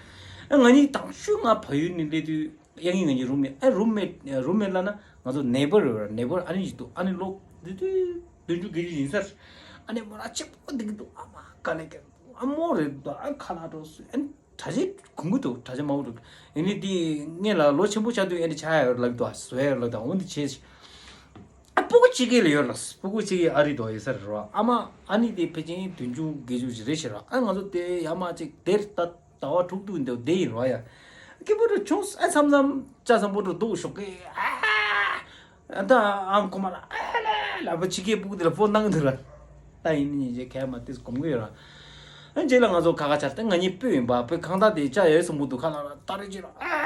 ཨ་ང་གཉིས་དང་ཤོས་ང་བལ་ཡུལ་ནས་སླེབས་དུས། དབྱངས་སྐྱིད་ང་གཉིས་རུམ་མེད། ཨ་རུམ་མེད་རུམ་མེད་ལབ་ན་ང་ཚོ་ནེ་བར་ཡོད་རེད། ནེ་བར་ཨ་ནི་ཞིག་འདུག་ཨ་ནི་ལོ་དེ་དུས་བདུན་ཅུ་བརྒྱད་ཅུ་ཡིན་ས་རེད། ཨ་ནི་མོ་རང་གཅིག་པོ་བསྡད་ཀྱི་འདུག་ཨ་མ་དཀའ་ལས་ཁག་འདུག་ཨ་མོ་རེད་འདུག་ཨ་ཁ་ལག་འགྲོ་སུས་ཨ་ནི་གྲྭ་ཆས་གོན་གྱི་འདུག་གྲྭ་ཆས་མང་པོ་འདུག་ཡིན་ནའི་དེ་སྔས་ལ་ལོ་ཆེན་པོ་ཆགས་དུས་ཨེ་འདྲས་ཆགས་ཡ་ཡོད་རེད་ལབ་ཀྱི་འདུག་ཨ་བཟོ་ཡ་ཡོད་ལབ་དང་འོ་འདི་བྱས། ཨ་སྤུ་གུ་གཅིག་གི་ལ་ཡོད་རེད་ལགས། སྤུ་གུ་གཅིག་གི་ཨ་རི་འདུག་ཡོད་ས་རེད་རོ། ཨ་མ་ཨ་ནི་དེ་ཕལ་ཆེར་བདུན་ཅུ་བརྒྱད་ཅུ་ཞིག་རེད་ཤག་ར། ཨ་ང་ཚོ་དེ་ཡ་མ་གཅིག་དེར་ལྟ། ཟླ་བ་དྲུག་ཏུ་འདི་བསྡད་ཡིན་རོ་ཡ། སྐྱིད་པོ་འགྲོ་བྱུང་ཨ་མཚམས་མཚམས་ལྕགས་ཟམ་པོ་འགྲོ་འདུག་ཞོགས་ཀས་ཨ། ད་ཨམ་ཁོ་མ་ལ་ཨ་ལ་ལ་བ་ཕྱི་རྒྱལ་སྤུ་གུ་དེ་ལ་ཕོན་བཏང་གི་འདུག་ར། ད་ཡིན་ནི་ཉིན་རྗེས་ཁལ་མ་ཏིས་གོམ་གི་ཡོད་ར། ཨ་རྗེས་ལ་ང་ཚོ་ཁ་ཁ་ཆར་ཏེ་ང་གཉིས་སྤོས་ཡིན་པ་སྤོས་ཁང་ཐག་དེ་ལྕགས་ཡོད་སོང་གི་འདུག་ཁ་ལ་ལ་ཏ་རི་ཅི་ལ་ཨ་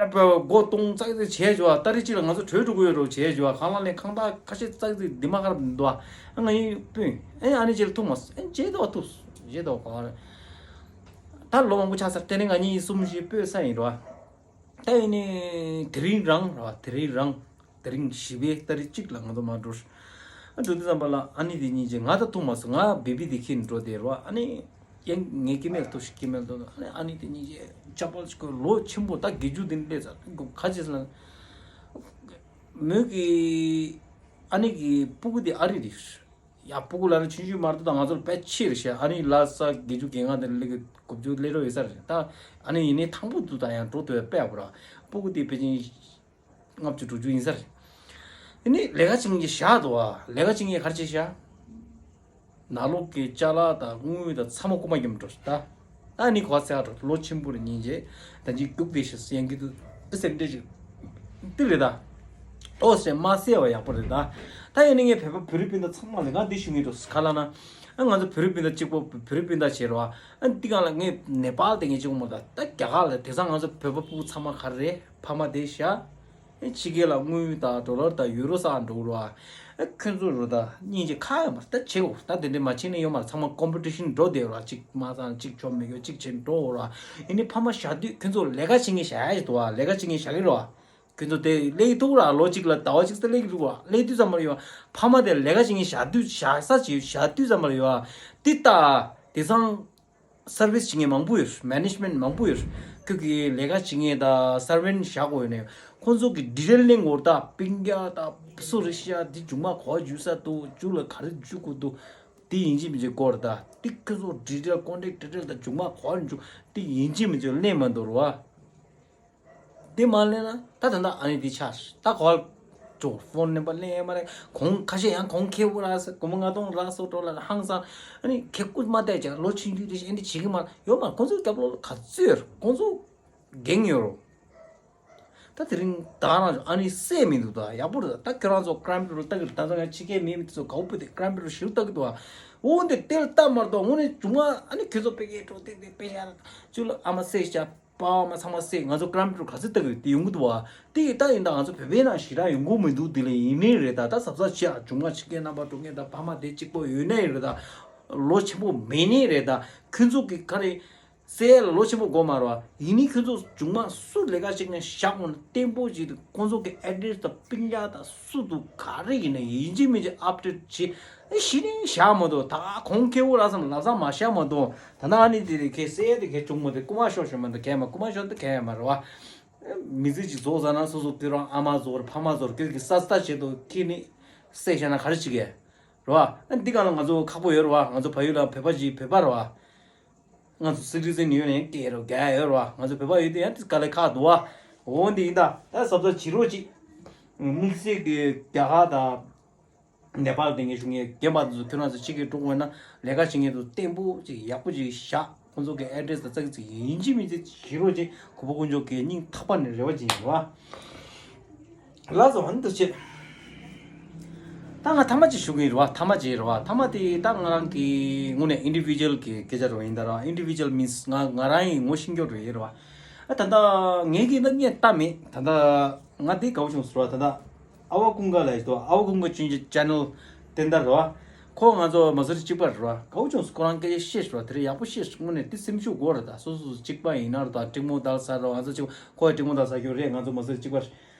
ལ་བ་སྒོ་སྟོང་ཙག་ཙིག་བྱས་བྱུང་བ། ཏ་རི་ཅི་ལ་ང་ཚོ་བྲོས་འགྲོ་གི་ཡོད་རོ་བྱས་བྱུང་བ། ཁང་ལ་ལས་ཁང་ཐག་ཁ་ཤས་ཙག་ཙིག་འདི་མ་ཁར་འདུག་ཨ་ང་གཉིས་སྤོས་ཨ་ཨ་ནི་རྗེས་ལ་ཐུག་མ་སོང་། ཨ་རྗེས་ཐོག་ཐུག་རྗེས་ཐོག་ག་ར། ད་ལོ་མང་པོ་ཆགས་ཚར། དེ་ནི་ང་གཉིས་གསུམ་བཞི་སྤོས་ས་ཡིན་རོ། ད་ཡིན་ནི་དེ་རིང་རང་རོ། དེ་རིང་རང་། དེ་རིང་བཞི་པའི་ཏ་རིག་གཅིག་ལ་ང་ཚོ་མར་འགྲོ། ཨ་འགྲོ་དུས་ཙམ་པ་ལ་ཨ་ནི་དེ་གཉིས་ཀྱིས་ང་ད་ཐུག་མ་སོང་། ང་བི་བི་དེ་ཁྱེར་འགྲོ་དེ་རོ། ཨ་ནི་ཡང་ངའི་སྐྱེ་དམན་ཐུག་ཤིག་སྐྱེ་དམན་ཐུག་ཨ་ནི་ཨ་ནི་དེ་གཉིས་ཀྱིས་ཅ་པལ་ཞིག་ཁོས་ལོ་ཆེན་པོ་ད་བརྒྱད་ཅུ་དེ་འདྲས་ཚར་ཁ་ཅིག་ལ། མོས་ཀྱི་ཨ་ནི་གི་སྤུ་གུ་དེ་ཨ་རི་རེད། ཡ་སྤུ་གུ་ལ་ནི་ཆུང་ཆུང་མ་གཏོགས་ད་ང་ཚོར་དཔེ་ཆེ་རེད་ཤག་ཨ་ནི་ལ་ས་བརྒྱད་ཅུ་གྱ་ལྔ་དེ་སླེབས་གི་དགུ་བཅུ་སླེབས་རོགས་ཡོད་ས་རེད་ད། ཨ་ནི་ཡིན་ནའི་དང་པོ་དུ་ད་ཡང་འགྲོ་ཐུབ་པའི་དཔེ་ཡག་པོ་ར། སྤུ་གུ་དེ་ཕལ་ཆེར་ལྔ་བཅུ་དྲུག་ཅུ་ཡིན་ས་རེད། ཡིན་ནའི་ལས་ཀ་བྱེད་མཁན་ཞིག་བཞག་འདུག་ཨ། ལས་ཀ་བྱེད་མཁན་ག་རེ་བྱས་ཤག་ནང་ལོགས་ཀྱི་ཅ་ལག་དང་དངུལ་དང་ཚང་མ་རྐུ་མ་བརྒྱབ་འགྲོ་ད། ཨ་ནི་གོ་བ་ཚད་ཨ་འགྲོ་ལོ་ཆེན་པོ་རེ་ཉིན་རྗེས་ད་ཅིག་རྒྱུག་བསྡད་ཤག་ཡང་གི་འདུག་ཨ་སེམས་ཁྲལ་ཅིག་འདི་རེད་ད། ཨོ་ཟེར་མ་ཟེར་བ་ཡག་པོ་རེད་ད། ད་ཡིན་ནི་ངས་བོད་པ་བོད་རིགས་སྤུན་ཟླ་ཚང་མ་ལ་ང་འདི་ཞུ་ངེས་འགྲོ་ག་ལ་ན། ཨ་ང་ཚོ་བོད་རིགས་སྤུན་ཟླ་གཅིག་པོ་བོད་རིགས་སྤུན་ཟླ་བྱེད་རོགས་ཨ། འདི་གང་ལ་ངས་ནེ་པཱལ་དེ་ངས་གཅིག་པོ་མ་ད་ད་རྒྱ་གར་ལ་དེང་སང་ང་ཚོ་བོད་པ་སྤུ་གུ་ཚང་མ་ག་རེ་རེད་ཕ་མ་དེ་ཤག་ཕྱི་རྒྱལ་ལ་དངུལ་དང་ཌོ་ལར་དང་ཡུ་རོ་བསགས་འགྲོ་རོ། ཨ་ཁྱོད་ཚོ་རུ་ད་སྙིང་རྗེ་ཁ་ཡོད་མ་ད་བྱེད་འོ་ད་དེ་འདྲས་མ་བྱེད་ནས་ཡོད་མ་ཚང་མ་ཀོམ་པི་ཊི་ཤན་འགྲོ་བསྡད་རོ། གཅིག་མ་བསགས་གཅིག་ཆོ་མི་དགོས་གཅིག་བྱེད་འགྲོ་འོ་རོ། ཡིན་ནི་ཕ་མ་བཞག་དུས་ཁྱོད་ཚོ་ལས་ཀ་བྱེད་མཁན་བཞག་ཡ་ཞིག་འདུག་ཨ། ལས་ཀ་བྱེད་མཁན་བཞག་གི་རོ། ཁྱོད་ཚོ་དེ་སླེབས་ཐུག་ར། ལོ་གཅིག་ལ་ཟླ་བ་གཅིག་ཙམ་སླེབས་ཀྱི་འདུག་བ། སླེབས་དུས་ཙམ་པར་ཡོད་བ། ཕ་མ་དེ་ལས་ཀ་བྱེད་མཁན་བཞག་དུས་བཞག་ས་ཅིག་བཞག་དུས་ཙམ་པར་ཡོད་བ། དེ་ལྟ་དེང་སང་service་བྱེད་མཁན་མང་པོ་ཡོད། management་མང་པོ་ཡོད། ཁྱོད་ཀྱི་ལས་ཀ་བྱེད་མཁན་དང་servant་བཞག་དགོས་ཡོད་ནས། ཁོང་ཚོ་གི་detail་གླེང་དགོས་རེད་ད། སྤུན་ཀྱག་དང་སུ་རེད་ཤག་འདི་མཇུག་མ་ག་པར་འཇུག་ས་འདུག་མཇུག་ལ་ག་རེ་འཇུག་དགོས་འདུག་དེ་ཡིན་གཅིག་མིན་གཅིག་དགོས་རེད་ད། དེ་ཁྱོད་ཚོ་detail་contact detail་དང་མཇུག་མ་ག་པར་འཇུག་དེ་ཡིན་གཅིག་མིན་གཅིག་གླེང་མ་འདུག་རེད་བ། དེ་མ་གླེང་ན་ད་ད་ལྟ་ཨ་ནི་དེ་ཆགས་ད་ག་པར་འགྲོ། ཕོན་རྣམ་པ་གླེང་ཡ་མ་རེད། གོང་ཁ་ཤས་ཡང་གོང་ཁེ་པོ་རག་ས། སྒོར་མོ་ལྔ་སྟོང་རག་སོང་འགྲོ་ལ་ཧང་སང་། ཨ་ནི་ཁེ་སྐུད་མ་བལྟས་ཀྱང་ལོ་ཆུང་དུས་དེ་བཞིན་དེ་བྱེད་ཀྱི་མ་ཡོད་མ། ཁོང་ཚོའི་རྒྱབ་ལོགས་ལ་ག་ཚོད་ཡོད། ཁོང་ཚོ་འགན་ཡོད་རོ། ད་དེ་རིང་ད་རང་ཨ་ནི་སེ་མི་འདུག་ད་ཡག་པོ་རེད། ད་ཁྱོད་རང་ཚོ་crime patrol་ལྟ་གི་རེད། ད་ཚོ་ཡང་ཕྱི་རྒྱལ་མི་མི་དེ་ཚོ་ག་བོ་པོ་དེ་crime patrol་ཞིག་ལྟ་གི་འདུག་ཨ། འོ་འདི་དེར་ལྟ་མ་གཏོགས་དངོས་གནས་བྱུང་བ་ཨ་ནི་ཁྱོད་ཚོ་དཔེ་སྐད་འཕྲོ་ཏེ་ཏེ་དཔེ་ཡ་ཅུ་ལ་ཨ་མ་སེ་ཤ་པ་མ་ཚང་མ་སེ་ང་ཚོ་crime patrol་ག་ཚོད་ལྟ་གི་རེད། དེ་ཡོང་གི་འདུག་བ། དེ་ཡི་ད་ཡིན་ད་ང་ཚོ་བོད་པའི་ནང་ཞེ་དྲག་ཡོང་གི་མི་འདུག་དེ་ལས་ཡིན་ནའི་རེད། ད་ད་གཟབ་གཟབ་བྱེད་ཨ། བྱུང་བ་ཕྱི་རྒྱལ་རྣམ་པ་འགྲོ་མཁན་ད་ཕ་མ་དེ་གཅིག་པོ་ཡོད་ནའི་རེད། ད་ལོ་ཆེན་པོ་མེད་ནའི་རེད། ད་ཁྱོད་ཚོ་གི་ག་རེ། སེ་ལ་ལོ་ཆེན་པོ་དགོས་མ་རེད་བ། ཡིན་ནའི་ཁྱོད་ཚོ་བྱུང་མ་སུ་ལས་ཀ་བྱེད་མཁན་བཞག་འོང་ན་བརྟན་པོ་ཅིག་ཏུ་ཁོང་ཚོ་གི་address་དང་སྤུན་ཀྱག་དང་སུ་འདུག་ག་རེ་ཡིན་ན་ཡིན་གཅིག་མིན་གཅིག་update་བྱེད། ཨེ་གཞི་ནས་བཞག་མ་གཏོགས་ད་གོང་ཁེ་པོ་རག་ཙམ་ལབ་ཙམ་མ་བཞག་མ་གཏོགས། ད་ནང་ཨ་ནི་དེ་རེད། ཁེ་སེ་དེ་ཁེ་བྱུང་མ་དེ་རྐུ་མ་ཤོར་ཤོར་མ་གཏོགས་གས་མ་རྐུ་མ་ཤོར་དེ་གས་མ་རེད་བ། མི་ཚེ་གཅིག་རྫོགས་ཚར་ན་སོ་སོ་དེ་རང་ཨ་མ་ཚོར་ཕ་མ་ཚོར་ཁྱོད་ཀྱི་ས་ས་བྱེད་དོ་ཁྱེད་ནི་སེ་བཞག་ན་ག་རེ་བྱེད་གས་རེད་བ། ཨ་འདི་ག་ལ་ང་ཚོ་ཁག་པོ་ཡོད་རེད་བ། ང་ཚོ་ཕ་ཡུལ་ལ་བོད་པ་ཅིག་བོད་པ་རེད་བ། ང་ཚོ་སི་ཊི་ཟན་ཡོད་ནའི་སྐད་རོ་རྒྱག་ཡོད་རོ། ང་ཚོ་བོད་པ་ཡོད་དུས་ཡང་དེ་དཀའ་ལས་ཁག་འདུག་བ། འོ་འདི་ཡིན་ད། ད་གཟབ་གཟབ་བྱེད་རོགས་གྱིས། དམིགས་བསལ་གྱི་རྒྱ་གར་དང་ནེ་པཱལ་དེ་ངས་ཞུ་ངས་རྒན་པ་ཚོ་ཁྱོད་རང་ཚོ་ཕྱི་གི་འགྲོ་དགོས་ན་ལས་ཀ་བྱེད་མཁན་ཚོ་བརྟན་པོ་ཅིག་ཡག་པོ་ཅིག་བཞག་ཁོང་ཚོ་གི་ཨེ་ཌི་རེ་སི་དང་ཙག་ཙིག་ཡིན་གཅིག་མིན་གཅིག་བྱེད་རོགས་གྱིས། གུས་པ་དཀོན་མཆོག་གི་སྙིང་ཐག་པ་ནས་རེ་བ་བྱེད་ཡིན་རོ། ལགས་སོ། ཨ་ནི་འདུག་བྱེད། ད་ང་ཐ་མ་ཅིག་ཞུ་གི་ཡིན་རེད་བ། ཐ་མ་ཅིག་རེད་བ། ཐ་མ་དེ་ད་ང་རང་གི་ངོས་ནས་ཨིན་ཌི་བི་ཇུ་ཨལ་གི་སྐད་ཆ་རེད་བ། ཡིན་ད་རེད་བ། ཨིན་ཌི་བི་ཇུ་ཨལ་མིན་སི་ང་ང་རང་ཡི་ངོ་ཤེས་མཁན་རེད་ཡིན་རེད་བ། ཨ་ད་ལྟ་ངས་ཀྱི་ད་ངས་ལྟ་མེད། ད་ལྟ་ང་དེ་དགའ་བོ་བྱུང་ཟེར་བ། ད་ལྟ་ཨ་བ་ཀུན་དགའ་ལ་ཡིན་ད། ཨ་བ་ཀུན་དགའ་ཅུན་ཅེ་ཆེ་ནལ་བསྟན་དར་རེད་བ། ཁོ་ང་ཚོ་མ་སུ་རི་གཅིག་པ་རེད་བ། དགའ་བོ་བྱུང་ཟེར། ཁོ་རང་སྐད་ཆ་བཤད་ཟེར་བ། དེ་རིང་ཡག་པོ་བཤད་ཟེར། དངོས་གནས་དེ་སེམས་ཤུགས་དགོས་རེད། ད་སོ་སོ་སོ་གཅིག་པ་ཡིན་ན་རེད། ད་ཀྲིག་མོ་དར་ས་རེད་བ། ང་ཚོ་གཅིག་པ། ཁོ་ཡི་ཀྲིག་མོ་དར་ས་ཁྱོད་རེད། ང་ཚོ་མ་སུ་རི་གཅིག་པ་རེད།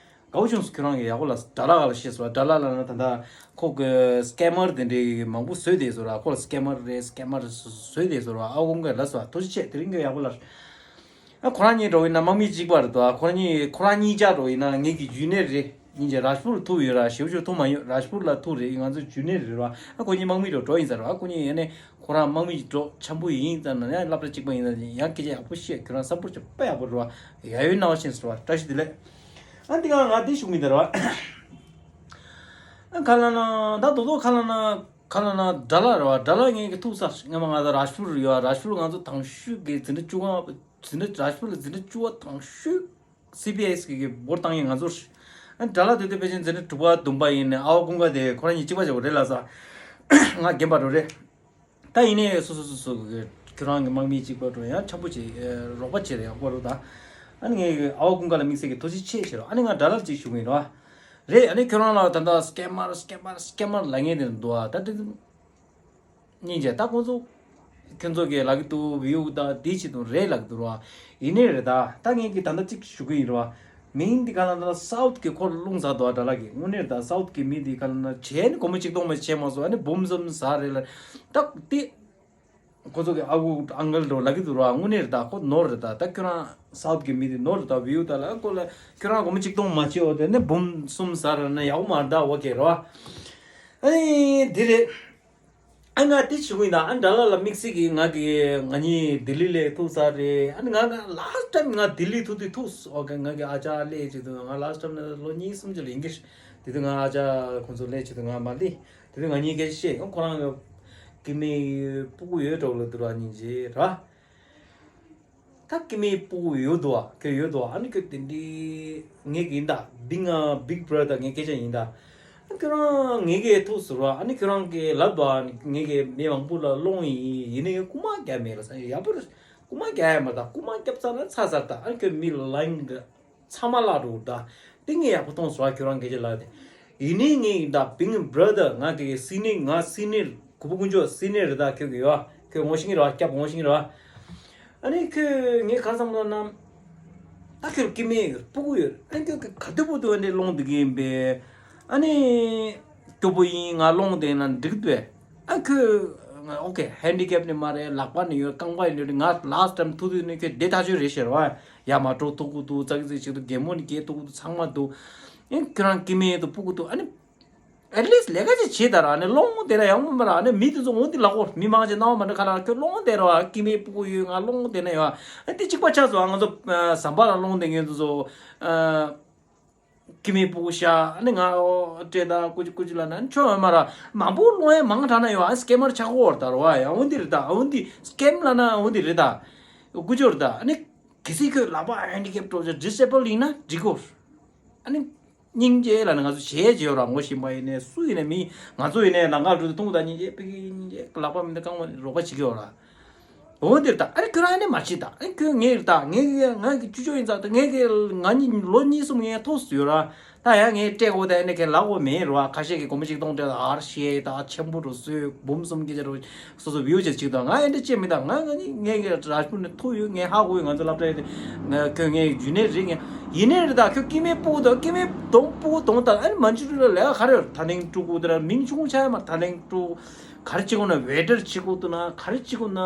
དགའ་བོ་བྱུང་ཟེར། ཁྱོད་རང་གིས་ཡག་པོ་ལ་ཌ་ལ་ག་ལ་བཤད་ཟེར་བ། ཌ་ལ་ལ་ན་ད་ལྟ་ཁོ་གི་སི་ཀེ་མར་དེ་འདྲའི་མང་པོ་བཟོས་བསྡད་ཟེར་བ། ཁོ་ལ་སི་ཀེ་མར་རེད། སི་ཀེ་མར་བཟོས་བསྡད་ཟེར་བ། ཨ་ཁུ་ཀུན་དགའ་ལ་ཟེར་བ། ཐུགས་རྗེ་ཆེ། དེ་རིང་གི་ཡག་པོ་ལ། ཨ་ཁོ་རང་གཉིས་འགྲོ་ཡིན་ན་དམག་མི་གཅིག་པ་རེད་དོ། ཨ་ཁོ་རང་གཉིས་ཁོ་རང་གཉིས་ཆ་འགྲོ་ཡིན་ན་ངེད་ཀྱི་ཇུ་ནི་ཡར་རེད། ཡིན་གྱི་རཱཇ་པུར་ཐུག་ཡོད་ར། ཞེ་པོ་ཅིག་ཐུག་མ་ཡོད། རཱཇ་པུར་ལ་ཐུག་རེད། ང་ཚོ་ཇུ་ནི་ཡར་རེད་ར། ཨ་ཁོ་གཉིས་དམག་མི་འགྲོ་འགྲོ་ཡིན་ས་ར། ཨ་ཁོ་གཉིས་ཡ་ནས་ཁོ་རང་དམག་མི་འགྲོ་འཆམ་པོ་ཡིན་ཙང་ན་ཡང་སློབ་གྲྭ་གཅིག་པ་ཡིན་ཙང་ཡང་སྐད་ཆ་ཡག་པོ་བཤད། ཁྱོད་རང་སབ་པོར་བྱེད་དཔེ་ཡག་པོ་རེད་བ། ཡ་ཡོད་སྣང་བ་ཤེས་ཟེར་བ། བཀྲ་ཤིས་བདེ་ལེགས། ཨ་འདི་ག་ང་འདི་ཞུ་མི་འདི་ར་བ། ཨ་ག་ལ་ན་ད་དོ་དོ་ག་ལ་ན་ག་ལ་ན་ཌ་ལ་ར་བ། ཌ་ལ་ངས་ཀྱི་ཐུག་ས་སྔ་མ་ང་ཚོ་རཱཇ་པུར་ཡོད། རཱཇ་པུར་ང་ཚོ་དང་ཤོས་ཀྱི་འཛིན་གྲྭ་བཅུ་པ། འཛིན་གྲྭ་རཱཇ་པུར་ལ་འཛིན་གྲྭ་བཅུ་པ་དང་ཤོས་སི་བི་ཨེ་སི་གི་འབོར་བཏང་ཡིན་ང་ཚོར། ཨ་ཌ་ལ་དེ་དུས་ཕལ་ཆེར་འཛིན་གྲྭ་དྲུག་པ་བདུན་པ་ཡིན་ནས། ཨ་བ་ཀུན་དགའ་དེ་ཁོ་རང་གཉིས་གཅིག་པ་བྱས་པ་རེད་ལ་ས། ང་རྒན་པ་འགྲོ་རེད། ད་ཡིན་ནའི་སོ་སོ་སོ་སོ་གི་ཁྱོད་རང་གི་དམག་མི་གཅིག་པ་འགྲོ་ཡང་འཆམ་པོ་བྱེད། རོགས་པ་བྱེད་ཡག་པོ་རུ་ད། ཨ་ནི་ངས་ཨ་བ་ཀུན་དགའ་ལ་དམིགས་བསལ་གྱི་ཐུགས་རྗེ་ཆེ་ཞུ་རོགས། ཨ་ནི་ང་ཌ་ལར་གཅིག་ཞུ་གི་ཡིན་རོགས། རེད། ཨ་ནི་ཁྱོད་རང་ལ་ད་ལྟ་སི་ཀེ་མར་སི་ཀེ་མར་སི་ཀེ་མར་ལབ་མཁན་དེ་འདུག་ཨ། ད་དེ་སྙིང་རྗེ། ད་ཁོང་ཚོ་ཁྱོད་ཚོ་གི་ལབ་ཀྱི་འདུག་བིའུ་ད་དེ་བྱེད་དུ་རེད་ལབ་ཀྱི་འདུག་རོགས། ཡིན་ནའི་རེད། ད་ད་ངས་ཀྱི་ད་ལྟ་གཅིག་ཞུ་གི་ཡིན་རོགས། མིང་འདི་ག་ལ་ན་སའུཐ་གི་ཁོར་རླུང་ཟ་དོ་ཌ་ལ་གི་དངོས་གནས་ད་སའུཐ་གི་མི་འདི་ག་ལ་ན་བྱས་ནི་སྒོར་མོ་གཅིག་སྟོང་མ་བྱས་མ་སོང་། ཨ་ནི་འབུམ་གསུམ་ཟ་རེད་ལ། ད་དེ་ཁོ་ཚོ་གི་ཨ་ཁུ་ཨང་ཀལ་འགྲོ་ལབ་ཀྱི་འདུག་ར། དངོས་གནས་རེད། ད་ཁོ་ནོར་རེད། ད་ད་ཁྱོད་རང་སའུཐ་གི་མི་འདི་ནོར་རེད། ད་བིའུ་ད་ལ་ཁོ་ལ་ཁྱོད་རང་སྒོར་མོ་གཅིག་སྟོང་མ་བྱས་འོ་དེ་ནི་འབུམ་གསུམ་ཟ་ར་ན་ཡག་པོ་མ་རེད། ད་འོ་ཀེ་རོ། ཨ་ནི་འདི་རེད། ཨ་ང་དེ་ཞུ་གི་ཡིན་ད། ཨ་ཌ་ལ་ལ་དམིགས་བསལ་གྱི་ང་གི་ང་གཉིས་ལྡི་ལི་ལ་ཐུག་ས་རེད། ཨ་ནི་ང་ང་last time་ང་ལྡི་ལི་ཐུག་དུས་ཐུག་ཨོ་ཀེ། ང་གི་ཨ་ཅག་སླེབས་བྱེད་དུས་ང་last time་ནས་ལོ་གཉིས་གསུམ་ཅིག་ལ་ཡིན་གྱི། དེ་དུས་ང་ཨ་ཅག་ཁོང་ཚོ་སླེབས་བྱེད་དུས་ང་མ་སླེབས། དེ་དུས་ང་གཉིས་སྐད་ཆ་བཤད། ཁོ་རང་གི་ཀི་མི་སྤུ་གུ་ཡོད་འགྲོ་ལ་དུ་ར་སྙིང་རྗེ་ར། ད་ཀི་མི་སྤུ་གུ་ཡོད་དོ་ཨ། ཁྱོད་ཡོད་དོ་ཨ། ཨ་ནི་ཁྱོད་དེ་འདྲའི་ངས་གི་ཡིན་ད། being a big brother་ངས་སྐད་ཆ་ཡིན་ད། ཁྱོད་རང་ངས་གི་ཐུག་ཟེར་བ། ཨ་ནི་ཁྱོད་རང་གི་ལབ་དོ་ཨ། ངས་གི་མི་མང་པོ་ལ་སློང་ཡིན། ཡིན་ནའི་རྐུ་མ་རྒྱག་མེད་ལ་ས་ཡག་པོ་རེད། རྐུ་མ་རྒྱག་ཡ་མ་ད། རྐུ་མ་རྒྱབ་ཚར་ན་ཚར་ཚར་ད། ཨ་ནི་ཁྱོད་མི་ལ་ལ་ཡིན་གི་ཚང་མ་བརླག་འགྲོ་གི་ད། དེ་ངས་ཡག་པོ་མཐོང་སོང་ཨ། ཁྱོད་རང་སྐད་ཆ་ལབ་དེ། ཡིན་ནའི་ངས་ཡིན་ད། being brother་ང་གི་སི་ནི་ང་སི་ནི་གུ་བུ་ཀུན་སྤྱོད་སི་ནི་རེད་ད། ཁྱོད་ཀྱི་ཡོད་ཨ། ཁྱོད་ངོ་ཤེས་ཀྱི་རེད་བ། སྐྱབས་ངོ་ཤེས་ཀྱི་རེད་བ། ཨ་ནི་ཁྱོད་ངས་ག་རེ་བསམ་བློ་ན། ད་ཁྱོད་སྐྱེ་དམན་ཡོད། སྤུ་གུ་ཡོད། ཨ་ཁྱོད་ག་དུས་བུ་དུ་ཨ་ནི་སློང་བསྡད་ཀྱི་ཡིན་པས། ཨ་ནི་སྐྱོ་པོ་ཡིན། ང་སློང་བསྡད་ན་འགྲིག་འདུག་པས། ཨ་ཁྱོད་ཨོ་ཀེ་ཧེན་ཌི་ཀེབ་ནི་མ་རེད། ལག་པ་ནི་ཡོད། རྐང་པ་ནི་ཡོད། ང་ལཱ་སི་ཊི་ཊེམ་ཐུག་དུས་ནི་ཁྱོད་བདེ་ཐག་ཆོད་རེད་ཟེར་བ། ཡར་མར་འགྲོ་ཐུབ་ཀྱི་འདུག་ཙག་ཙིག་བྱེད་ཐུབ། རྒན་མོ་ནི་སྐྱེ་ཐུབ་ཀྱི་འདུག་ཚང་མ་འདུག་ཨ་ཁྱོད་རང་སྐྱེ་དམན་ཡོད་དུ་སྤུ་གུ་འདུག་ཨ་ནི། at least ལས་ཀ་ཅིག་བྱེད་དང་ར། ཨ་ནི་སློང་བསྡད་ན་ཡག་པོ་མ་རེད། ཨ་ནི་མི་དེ་ཚོ་འོ་འདི་ལབ་གོ། མི་མང་ཆེ་སྣང་བ་མ་འགྲོ་ཁ་ལ། ཁྱོད་སློང་བསྡད་ར་བ། སྐྱེ་དམན་སྤུ་གུ་ཡོད། ང་སློང་བསྡད་ན་ཡོད། ཨ་འདི་གཅིག་པ་ཆགས་སོང་། ང་ཚོ་ཟམ་པ་ལ་སློང་བསྡད་མཁན་དེ་ཚོ། སྐྱེ་དམན་སྤུ་གུ་ཤ། ཨ་ནི་ང་སྤྲད་དང་ཀུ་ཅི་ཀུ་ཅི་ལབ་ན་ཆོ་ཡོད་མ་རེད། མང་པོ་སློང་ཡ་མང་དྲགས་ན་ཡོད། ཨ་སྐེམ་མར་ཆགས་གོ་ར་ད་ར་བ། ཡ་འོ་འདི་རེད་ད། འོ་འདི་སྐེམ་ལབ་ན་འོ་འདི་རེད་ད། ཀུ་ཅོ་རེད་ད། ཨ་ནི་གལ་སྲིད་ཁྱོད་ལག་པ་ཧེན་ཌི་ཀེབ་འགྲོ་ཆ་ཌི་སེ་བལ་ཡིན་ན་འགྲིག་གོ། ཨ་ནི་སྙིང་རྗེ་ལ་ནི་ང་ཚོ་བྱས་བྱས་ཡོད་ར། ངོ་ཤེས་པ་ཡིན་ནའི་སུ་ཡིན་ནའི་མི། ང་ཚོ་ཡིན་ནའི་ལམ་ཁ་འགྲོ་དུས་མཐོང་དང་སྙིང་རྗེ་པི་ཀི་སྙིང་རྗེ། ལག་པ་མི་འདི་རྐང་པ་རོགས་པ་བྱེད་ཀྱི་ཡོད་ར། འོ་འདིར་ད་ཨ་ནི་ཁྱོད་རང་ཨ་ནི་མ་བྱེད་ད། ཨ་ནི་ཁྱོད་ངའི་རེད་ད། ངའི་ངའི་ངའི་ཅུ་ཅོ་ཡིན་ཙང་ད། ངའི་གི་ང་གཉིས་ལོ་གཉིས་གསུམ་ངའི་ཐོག་སུ་ཡོད་ར། ད་ཡང་ངའི་སྤྲད་དགོས་ད། ཨ་ནི་ཁྱེད་ལག་འོ་མེད་ར་བ། ཁ་ཤས་ཀྱི་སྒོར་མོ་ཆིག་སྟོང་སྤྲད་ད། ཨར་ཤེ་ད་ཆེན་པོ་འགྲོ་སོས་འབུམ་གསུམ་སྐད་ཆ་རུ། སོ་སོ་བིའུ་ཅེས་ཅིག་དང་། ང་ཨེ་འདྲ་བྱེད་མི་དང་། ང་ང་ནི་ངའི་གི་རཱཇ་པུར་ནས་ཐུག་ཡོད། ངའི་ཧ་གོ་ཡོད། ང་ཚོ་སློབ་གྲྭ་ཡོད་དེ། ང་ཁྱོད་ངའི་ཡུན་ནས་རིག་ངས་ཡིན་ནའི་རེད་ད། ཁྱོད་སྐྱེ་དམན་སྤུ་གུ་དང་། སྐྱེ་དམན་གདོང་སྤུ་གུ་གདོང་ལྟ། ཨ་ནི་མ་འཇུ་རུ་ལ་ལས་ཀ་ག་རེ་ཡོད། ད་ལན་དཀྲུག་གོ་དེ་ར་མིང་ཆུང་ཆ་ཡ་མ། ད་ལན་དཀྲུག་ག་རེ་བྱེད་གོ་ན། ཝེ་ཊར་བྱེད་གོ་འདུག་ན། ག་རེ་བྱེད་གོ་ན།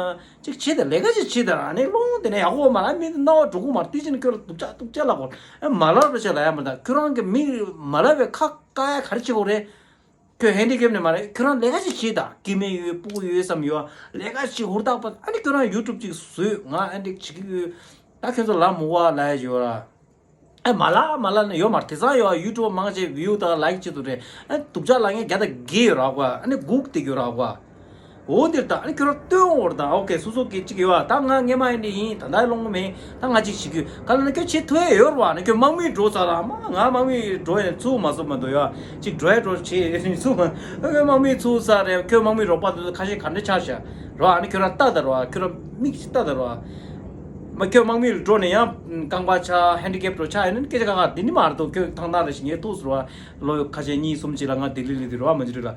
ཅིག་བྱེད་དང་། ལས་ཀ་ཅིག་བྱེད་དང་། ཨ་ནི་སློང་དེ་ནས་ཡག་པོ་མ་ར། མི་དེ་སྣང་བ་འགྲོ་གོ་མ་ར། དེ་ཕྱིན་ཁྱོད་ལ་སྡུག་ཅག་སྡུག་ཅག་ལབ་གོ། ཨ་མ་ལབ་ར་ཆ་ལ་ཡ་མ་ད། ཁྱོད་རང་གི་མི་མ་ལབ་པའི་ཁ་བཀག་ཡ་ག་རེ་བྱེད་གོ་རེད། ཁྱོད་ཧེན་ཌི་ཀེབ་ནི་མ་རེད། ཁྱོད་རང་ལས་ཀ་ཅིག་བྱེད་དང་། སྐྱེ་དམན་ཡོད་སྤུ་གུ་ཡོད་བསམ་ཡོད། ལས་ཀ་ཅིག་ཧུར་ཐག་པ། ཨ་ནི་ཁྱོད་རང་ཡུ་ཊུབ་ཅིག་བཟོས། ང་ཨ་འདྲ་བྱེད་ཀྱི་ཡོད། ད་ཁྱོད་ཚོ་ལ་མུ་བ་ལ་ཡ་ཡོད་ར། ཨ་མ་ལ་མ་ལ་ནི་ཡོད་མ་རེད། དེང་སང་ཡོད་ཡུ་ཊུབ་མང་ཆེ་བིའུ་དང་ལའིཀ་ཆེད་དུ་རེད། ཨ་སྡུག་ཅག་ལབ་མཁན་བརྒྱ་དང་བརྒྱད་ཡོད་ར་གོ། ཨ་ནི་སྒུག་བསྡད་ཡོད་ར་གོ། འོ་འདིར་ད་ཨ་ནི་ཁྱོད་རང་སྟོན་འོར་ད། ཨོ་ཀེ་སོ་སོ་གི་གཅིག་ཡོད་ཨ། ད་ང་སྔས་མ་ཡིན་འདི་ཡིན། ད་ད་སློང་གི་མེད། ད་ང་གཅིག་བྱེད་རྒྱུ་ག་ལ་ན། ཁྱོད་བྱེད་ཐུབ་ཡ་ཡོད་ར་བ། ཨ་ནི་ཁྱོད་དམག་མི་འགྲོ་ཚར་ར་མ། ང་དམག་མི་འགྲོ་ཡ་ཚུགས་མ་ཚུགས་མ་འདུག་ཡ། གཅིག་འགྲོ་ཡ་འགྲོ་བྱེད་ཚུགས་མ། ཨ་ཁྱོད་དམག་མི་ཚུགས་ཚར་རེད། ཁྱོད་དམག་མི་རོགས་པ་དེ་ཚོ་ཁ་ཤས་ག་འདྲ་ཆགས་ཤག་ར། ཨ་ནི་ཁྱོད་རང་ལྟ་ད་ར་བ། ཁྱོད་རང་མིག་ཅིག་ལྟ་ད་ར་བ། མ་ཁྱོད་དམག་མི་འགྲོ་ནས་ཡང་རྐང་པ་ཆག་ཧེན་ཌི་ཀེབ་འགྲོ་ཆགས་ཡིན་ན་སྐད་ཆ་ཁ་ཁ་འདི་ནི་མ་རེད་དོ། ཁྱོད་ཐང་ཐང་རེད་ཤི་ངས་ཐུག་ཟེར་བ། ལོ་ཁ་ཤས་གཉིས་གསུམ་ཅིག་ལ་ང་ལྡི་ལི་ལ་འདི་རོ་མ་འཇུ་རི་ལ།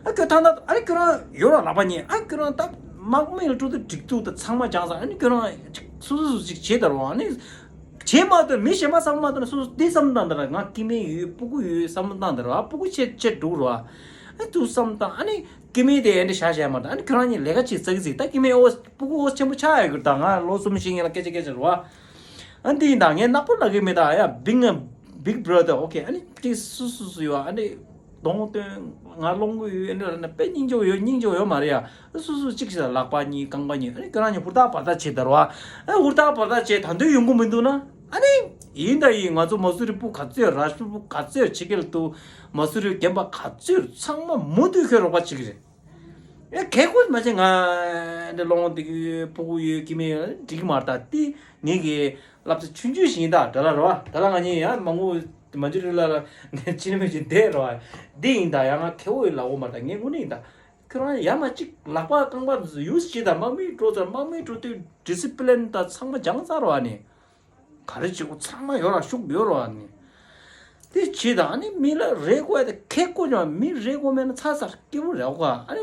ཨ་ཁྱོད་ཐང་ཐང་ཨ་ནི་ཁྱོད་རང་ཡོད་ར་ལག་པ་ཉེ། ཨ་ཁྱོད་རང་ད་དམག་མི་ལ་འགྲོ་དུས་འགྲིག་འདུག་ད་ཚང་མ་སྦྱངས་ས། ཨ་ནི་ཁྱོད་རང་སོ་སོ་སོ་ཅིག་བྱེད་ད་རོ། ཨ་ནི་བྱེད་མ་ཐུབ། མི་གཞན་མ་བསམ་མ་ཐུབ་ན་སོ་སོ་འདི་བསམ་བཏང་ད་ར། ང་སྐྱེ་དམན་ཡོད་སྤུ་གུ་ཡོད་བསམ་བཏང་ད་ར། སྤུ་གུ་ཆེ་ཆེ་འགྲོ་ར། ཨ་ནི་ཚུར་བསམ་བཏང་། ཨ་ནི་སྐྱེ་དམན་དེ་ཨེ་འདྲ་བཞག་བཞག་མ་ད། ཨ་ནི་ཁྱོད་རང་གཉིས་ལས་ཀ་ཅིག་ཙག་ཙིག་ད་སྐྱེ་དམན་ཨོ་སྤུ་གུ་ཨོ་ཆེན་པོ་ཆགས་ཡོད་གི་རེད། ད་ང་ལོ་གསུམ་བཞི་ངེད་ལ་སྐད་ཆ་སྐད་ཆ་རེད་བ། ཨ་འདི་ཡིན་ད། ངས་ནག་པོ་ལབ་གི་མེད་ད་ཡ། being a big brother okay. ཨ་ནི་ཅིག་སུ་སུ་སུ་ཡོད། ཨ་ནི་གདོང་སྟོན་ང་སློང་གི་ཡོད། ཨ་འདྲ་ལབ་ན་དཔེ་སྙིང་རྗེ་ཡོད། སྙིང་རྗེ་ཡོད་མ་རེད་ཡ། སུ་སུ་ཅིག་ཞིག་ལག་པ་གཉིས་རྐང་པ་གཉིས། ཨ་ནི་ཁྱོད་རང་གཉིས་ཧུར་ཐག་བར་ཐག་བྱེད་ད་རེད་བ། ཨ་ཧུར་ཐག་བར་ཐག་བྱེད་ད་དུང་ཡོང་གི་མི་འདུག་ན། ཨ་ནི་ཡིན་ད་ཡིན། ང་ཚོ་མ་སུ་རི་སྤུ་ག་ཚོད་ར་སྤུ་ག་ཚོད་ཕྱི་རྒྱལ་དུ་མ་སུ་རི་རྒན་པ་ག་ཚོད་ཚང་མ་མུ་མཐུད་ཁྱོད་རོགས་པ་བྱེད་ཀྱི་རེད། ཨེ་ཁེ་ཁོ་མ་བྱེད། ང་འདི་སློང་འདི་གི་སྤུ་གུ་ཡོད་ཀྱི་མེད་འགྲིག་མ་རེད་ད། འདི་ངེད་ཀྱི་བསླབ་ཚན་ཆུང་ཆུང་ཞིག་ཡིན་ད། དྲ་ལ་རོ་ཨ། དྲ་ལ་ང་གཉིས་ཡང་མང་པོ་མ་འཇུ་རི་ལ་ལ་ཕྱི་ནས་མི་ཞིག་བསྡད་རོ་ཨ། འདི་ཡིན་ད། ཡང་ང་ཁེ་བོ་ཡི་ལ་འོ་མ་ད་ངས་དངོས་གནས་ཡིན་ད། ཁྱོད་རང་ཡ་མ་གཅིག་ལག་པ་རྐང་པ་ཡུས་བྱེད་ད། དམག་མི་འགྲོ་ཚར། དམག་མི་འགྲོ་དུས་ཌི་སི་པི་ལིན་ད་ཚང་མ་སྦྱངས་ཚར་རོ་ཨ་ནི། ག་རེ་བྱེད་དགོས་ཚང་མ་ཡོད་ར། ཤུགས་ཡོད་ར་ཨ་ནི། དེ་བྱེད་ད། ཨ་ནི་མི་ལ་རེ་དགོས་ཡ་དེ་ཁེ་དགོས་ཀྱང་མི་རེ་དགོས་མེད་ན་ཚ་ཚ་སྐྱིད་པོ་རེད་གོ། ཨ་ནི་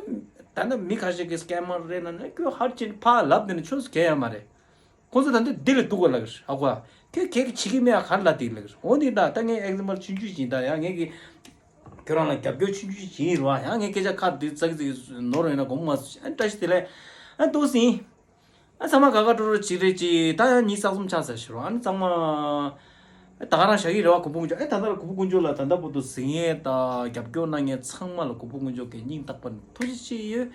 ད་ནི་མི་ཁ་ཤས་ཀྱི་སྐེམ་མར་རེད་ན་ནི་ཁྱོད་ཧར་ཅིག་ཕར་ལབ་དེ་ནི་ཆོས་སུ་གལ་ཡ་མ་རེད། ཁོང་ཚོ་ད་འདི་འདི་ལ་འདུག་གོ་ལ་གི་ཧ་གོ། ཁྱོད་ཁྱེད་ཀྱི་བྱེད་ཀྱི་མེད་ཨ་ག་རེ་ལ་དེ་ལ་གི། འོ་འདི་ད་ད་ངས་ཨེག་ཛམ་པལ་ཆུང་ཆུང་ཞིག་ད། ཡང་ངས་ཀྱི་ཁྱོད་རང་ལ་རྒྱབ་སྐྱོར་ཆུང་ཆུང་ཞིག་ཡིན་རོ། ཡང་ངས་སྐད་ཆ་ཁ་འདི་ཙག་ཙིག་ནོར་ཡོད་ན་དགོངས་མ་ཚོམ། ཨ་བཀྲ་ཤིས་བདེ་ལེགས། ཨ་ཏོག་ཙམ་ཡིན། ཨ་ཚང་མ་དགའ་དགའ་སྤྲོ་སྤྲོ་ཅིག་རེད་ཅིག་ད་ཡང་ཉིན་གསུམ་ཆགས་ཟེར་ཞུ་རོགས། ཨ་ནི་ཚང་མ་ད་ག་རང་བཞག་གི་རེད་བ། གུས་པ་དཀོན་མཆོག་ཨེ་ད་ལྟ་ལ་གུས་པ་དཀོན་མཆོག་ལ་ད་ལྟ་བར་དུ་གཟིགས་མཁན་དང་རྒྱབ་སྐྱོར་གནང་མཁན་ཚང་མ་ལ་གུས་པ་དཀོན་མཆོག་གི་སྙིང་ཐག་པ་ནས་ཐུགས་རྗེ་ཆེ་ཡོད།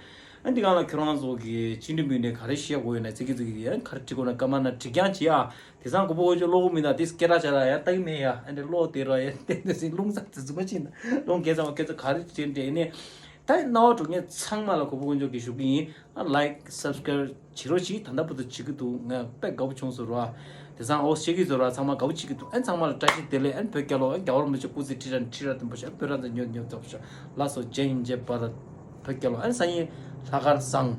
ཨ་འདི་གང་ལ་ཁྱོད་རང་ཚོ་གི་ཅི་འདྲི་མི་འདྲི་ག་རེ་བཤད་དགོས་ཡོད་ན་ཙི་གི་ཙི་གི་ཡ་ག་རེ་འདྲི་དགོས་ན་ཀ་མ་ན་འདྲི་རྐྱང་བྱེད་ཨ། དེང་སང་གུས་པ་དཀོན་མཆོག་ཀློག་གི་མི་འདུག་དེ་སྐད་གྲགས་ཆགས་ལ་ཡ་ལྟ་གི་མེད་ཡ། ཨ་འདྲ་ཀློག་དེ་ར་ཡ་བསྟན་དེ་སྲིད་རླུང་ས་དེ་རྫུན་མ་ཕྱིན་ན་རླུང་རྒྱས་ཙམ་སྐད་ཆ་ག་རེ་བྱེད་འདྲ་ཡིན་ནའི། ད་རྣ་བ་འགྲོ་མཁན་ཚང་མ་ལ་གུས་པ་དཀོན་མཆོག་གིས་ཞུ་གི་ཡིན། ཨ་ལའིཀ་སབ་སི་ཀ་རབ་བྱེད་རོགས་གྱིས། ད་ལྟ་བར་དུ་བྱེད་ཀྱི་འདུག་ང་དཔེ་དགའ་པོ་བྱུང་སོང་རོ། དེང་སང་ཨོ་ཤེས་ཀྱི་བཟོ་ར་ཚང་མ་དགའ་པོ་བྱེད་ཀྱི་འདུག་ཨ་ཚང་མ་ལ་བཀྲ་ཤིས་བདེ་ལེགས། ཨ་བོད་རྒྱལ་ལོ། ཨ་རྒྱལ་བ་རིན་པོ་ཆེ་སྐུ་ཚེ་ཁྲི་རབས་ཁྲི་རབས་བརྟན་པོ་ཤོག་བོད་རང་བཙན་མྱུར་མྱུར་ཐོབ་ཤོག་ལགས་སོ། ཇེ་ཧིན་ཇེ་བྷ་རད། བོད་རྒྱལ་ལོ། ཨ་སང་ཉིན་ལྷག་དཀར་བཟང་།